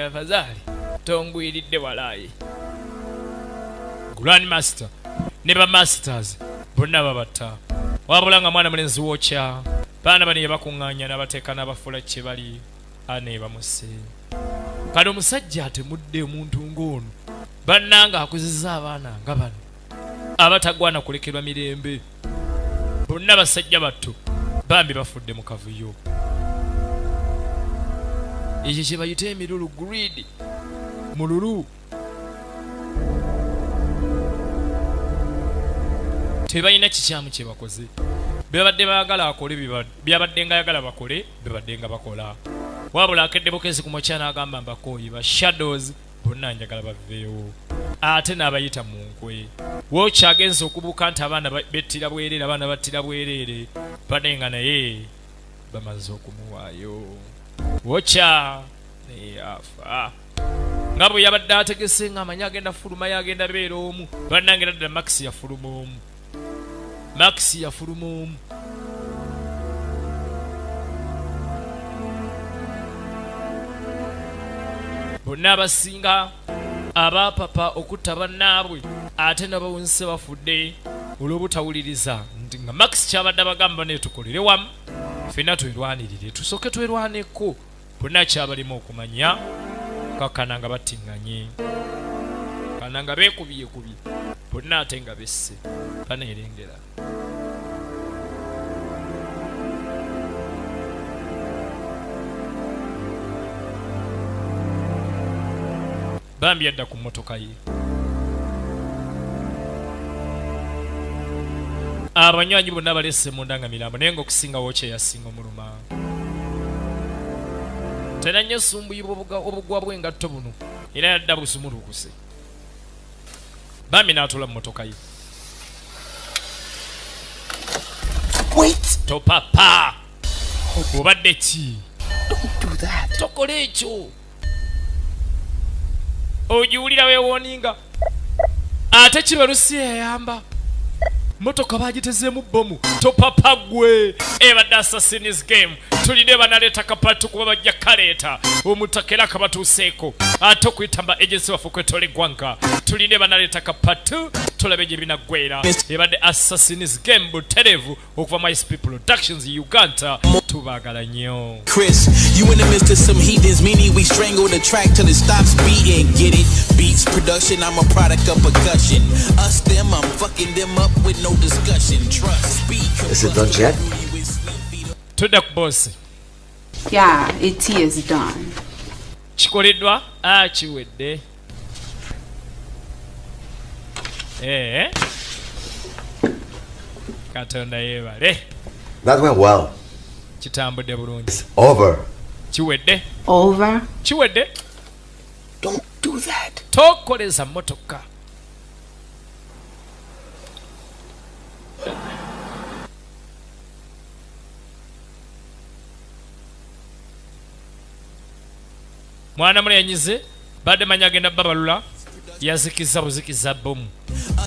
afazaali tongwiridde walaayi. Grand Master ne ba masters bonna babatta wabula nga mwana mulenzi wokya baana bano yabakuŋŋaanya n'abateeka n'abafuula kye bali ane bamuse. Kano omusajja atemudde omuntu ng'ono bannanga akuzizza abaana nga bano abatagwana kulekerwa mirembe bonna basajja batto bambi bafudde mu kavuyo. Ekyo kye bayita emirulu greed mululu. Tebalina kikyamu kye bakoze byabadde baagala akole byabadde nga ayagala bakole bibadde nga bakola. Wabula akedde bukezi ku mukya n'agamba mbakooyi ba shadows bonna njagala baveewo ate n'abayita mu nkwe. Wokyagenze okubuuka nti abaana bettira bwereere abaana battira bwereere bane nga naye bamaze okumuwaayo. Wokya naye afa nga bwe yabadde ategese ng'amanyi agenda fulumayo agenda beera omu bannange ddala Max yafuluma omu. Max yafuluma omu. Bonna abasinga abaapapa okutta bannaabwe ate n'abawunse bafudde olw'obutawuliriza nti nga Max kyabadde abagamba naye tukolere wamu ffenna twerwanirire tusooke twerwaneko bonna kyabalimu okumanya kakkana nga battiŋŋanye kana nga beekubyekubye bonna ate nga besse baneerengera. Bambi yadda ku mmotoka ye. Abanywanyi bonna balese munda nga mirambo naye ng'okusinga wokye yasinga omuluma. Tera nnyo sumbuyibwa obugwa bw'engatto buno era yadda busumulukuse. Bambi n'atuula mu mmotoka ye. Wait. Topapa. Obadde ki? Don't do that. Tokola ekyo. Ogiwulira weewooninga. Ate kibalusi eyamba. Motoka bagitezeemu bbomu. Topapa gwe. Ebadde Assassin's Game. Tulina banaleeta kapatu kuba bajja kaleeta. Omutaka era kabatuuseeko. Ate okuyita mba agency waffe okwetoola eggwanga. Tulina banaleeta kapatu tulabe gye binaggwera. Ebadde Assassin's Game butereevu okuva mu ICP Productions Uganda. Tubaagala nnyo. Chris, you in the midst of some heathens, meaning we strangle the track till it stops beating. Get it? Beats production, I'm a product of percussion. Us, them, I'm fucking them up with no discussion. Trust, speed. Is it done yet? Tudda ku boss. Yeah, it is done. Kikoleddwa? Kiwedde. Katonda yeebale. That went well. Kitambudde bulungi. It's over. Kiwedde. Over. Kiwedde. Don't do that. Tokoleza motoka. Mwana mule yanyize badde manya agenda babalula yazikiza buzikiza bomu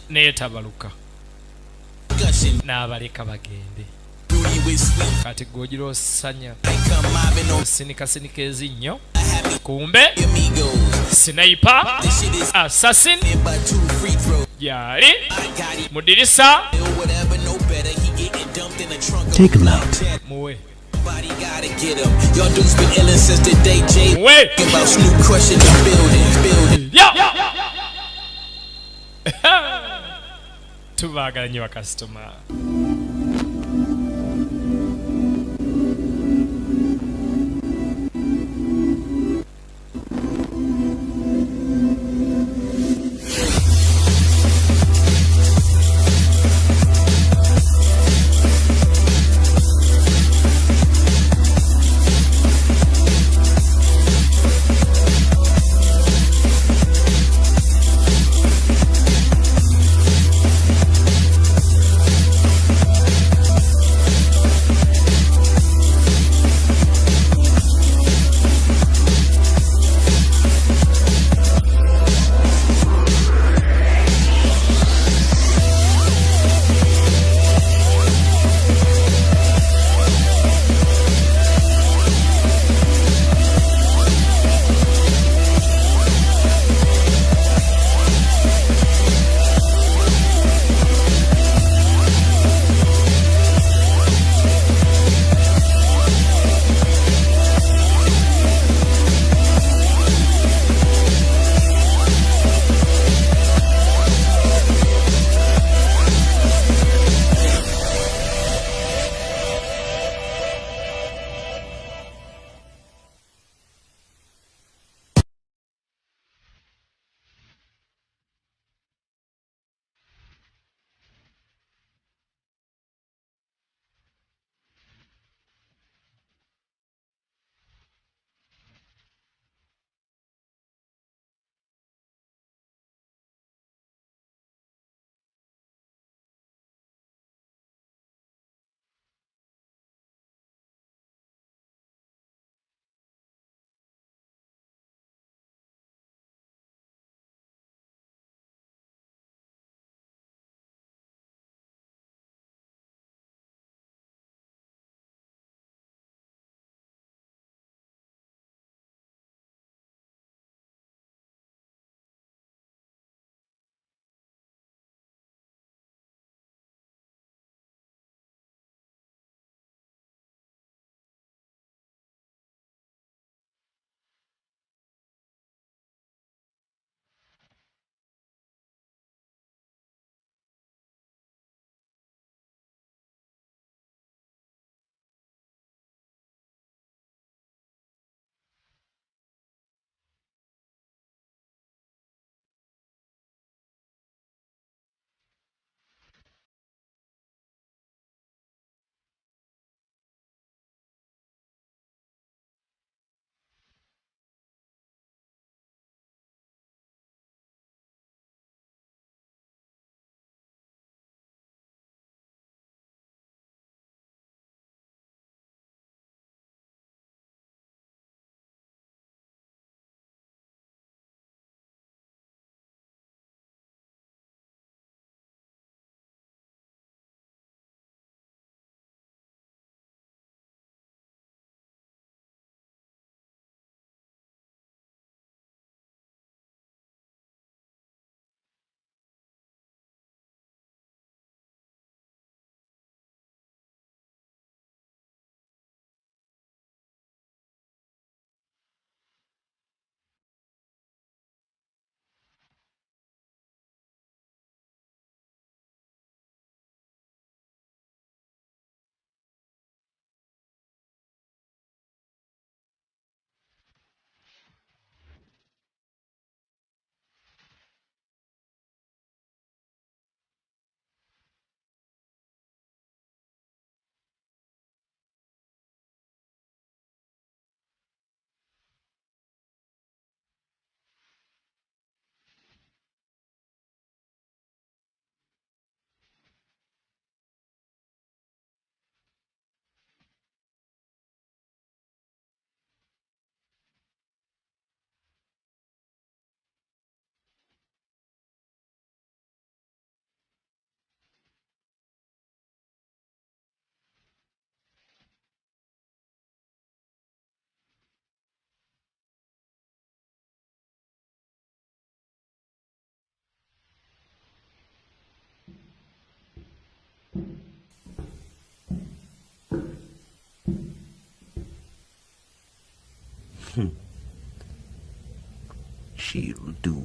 naye tabaluka n'abaleka bagende. Kati gwogira osanya osinikasinika ezinnyo kumbe sniper assassin yali mu dirisa. Take him out. Muwe. Gotta get him. Y'all dudes been illin' since the day Jay about Snoop crushing the building. Yeah. Tubaagala nnyo bakasitoma. She'll do.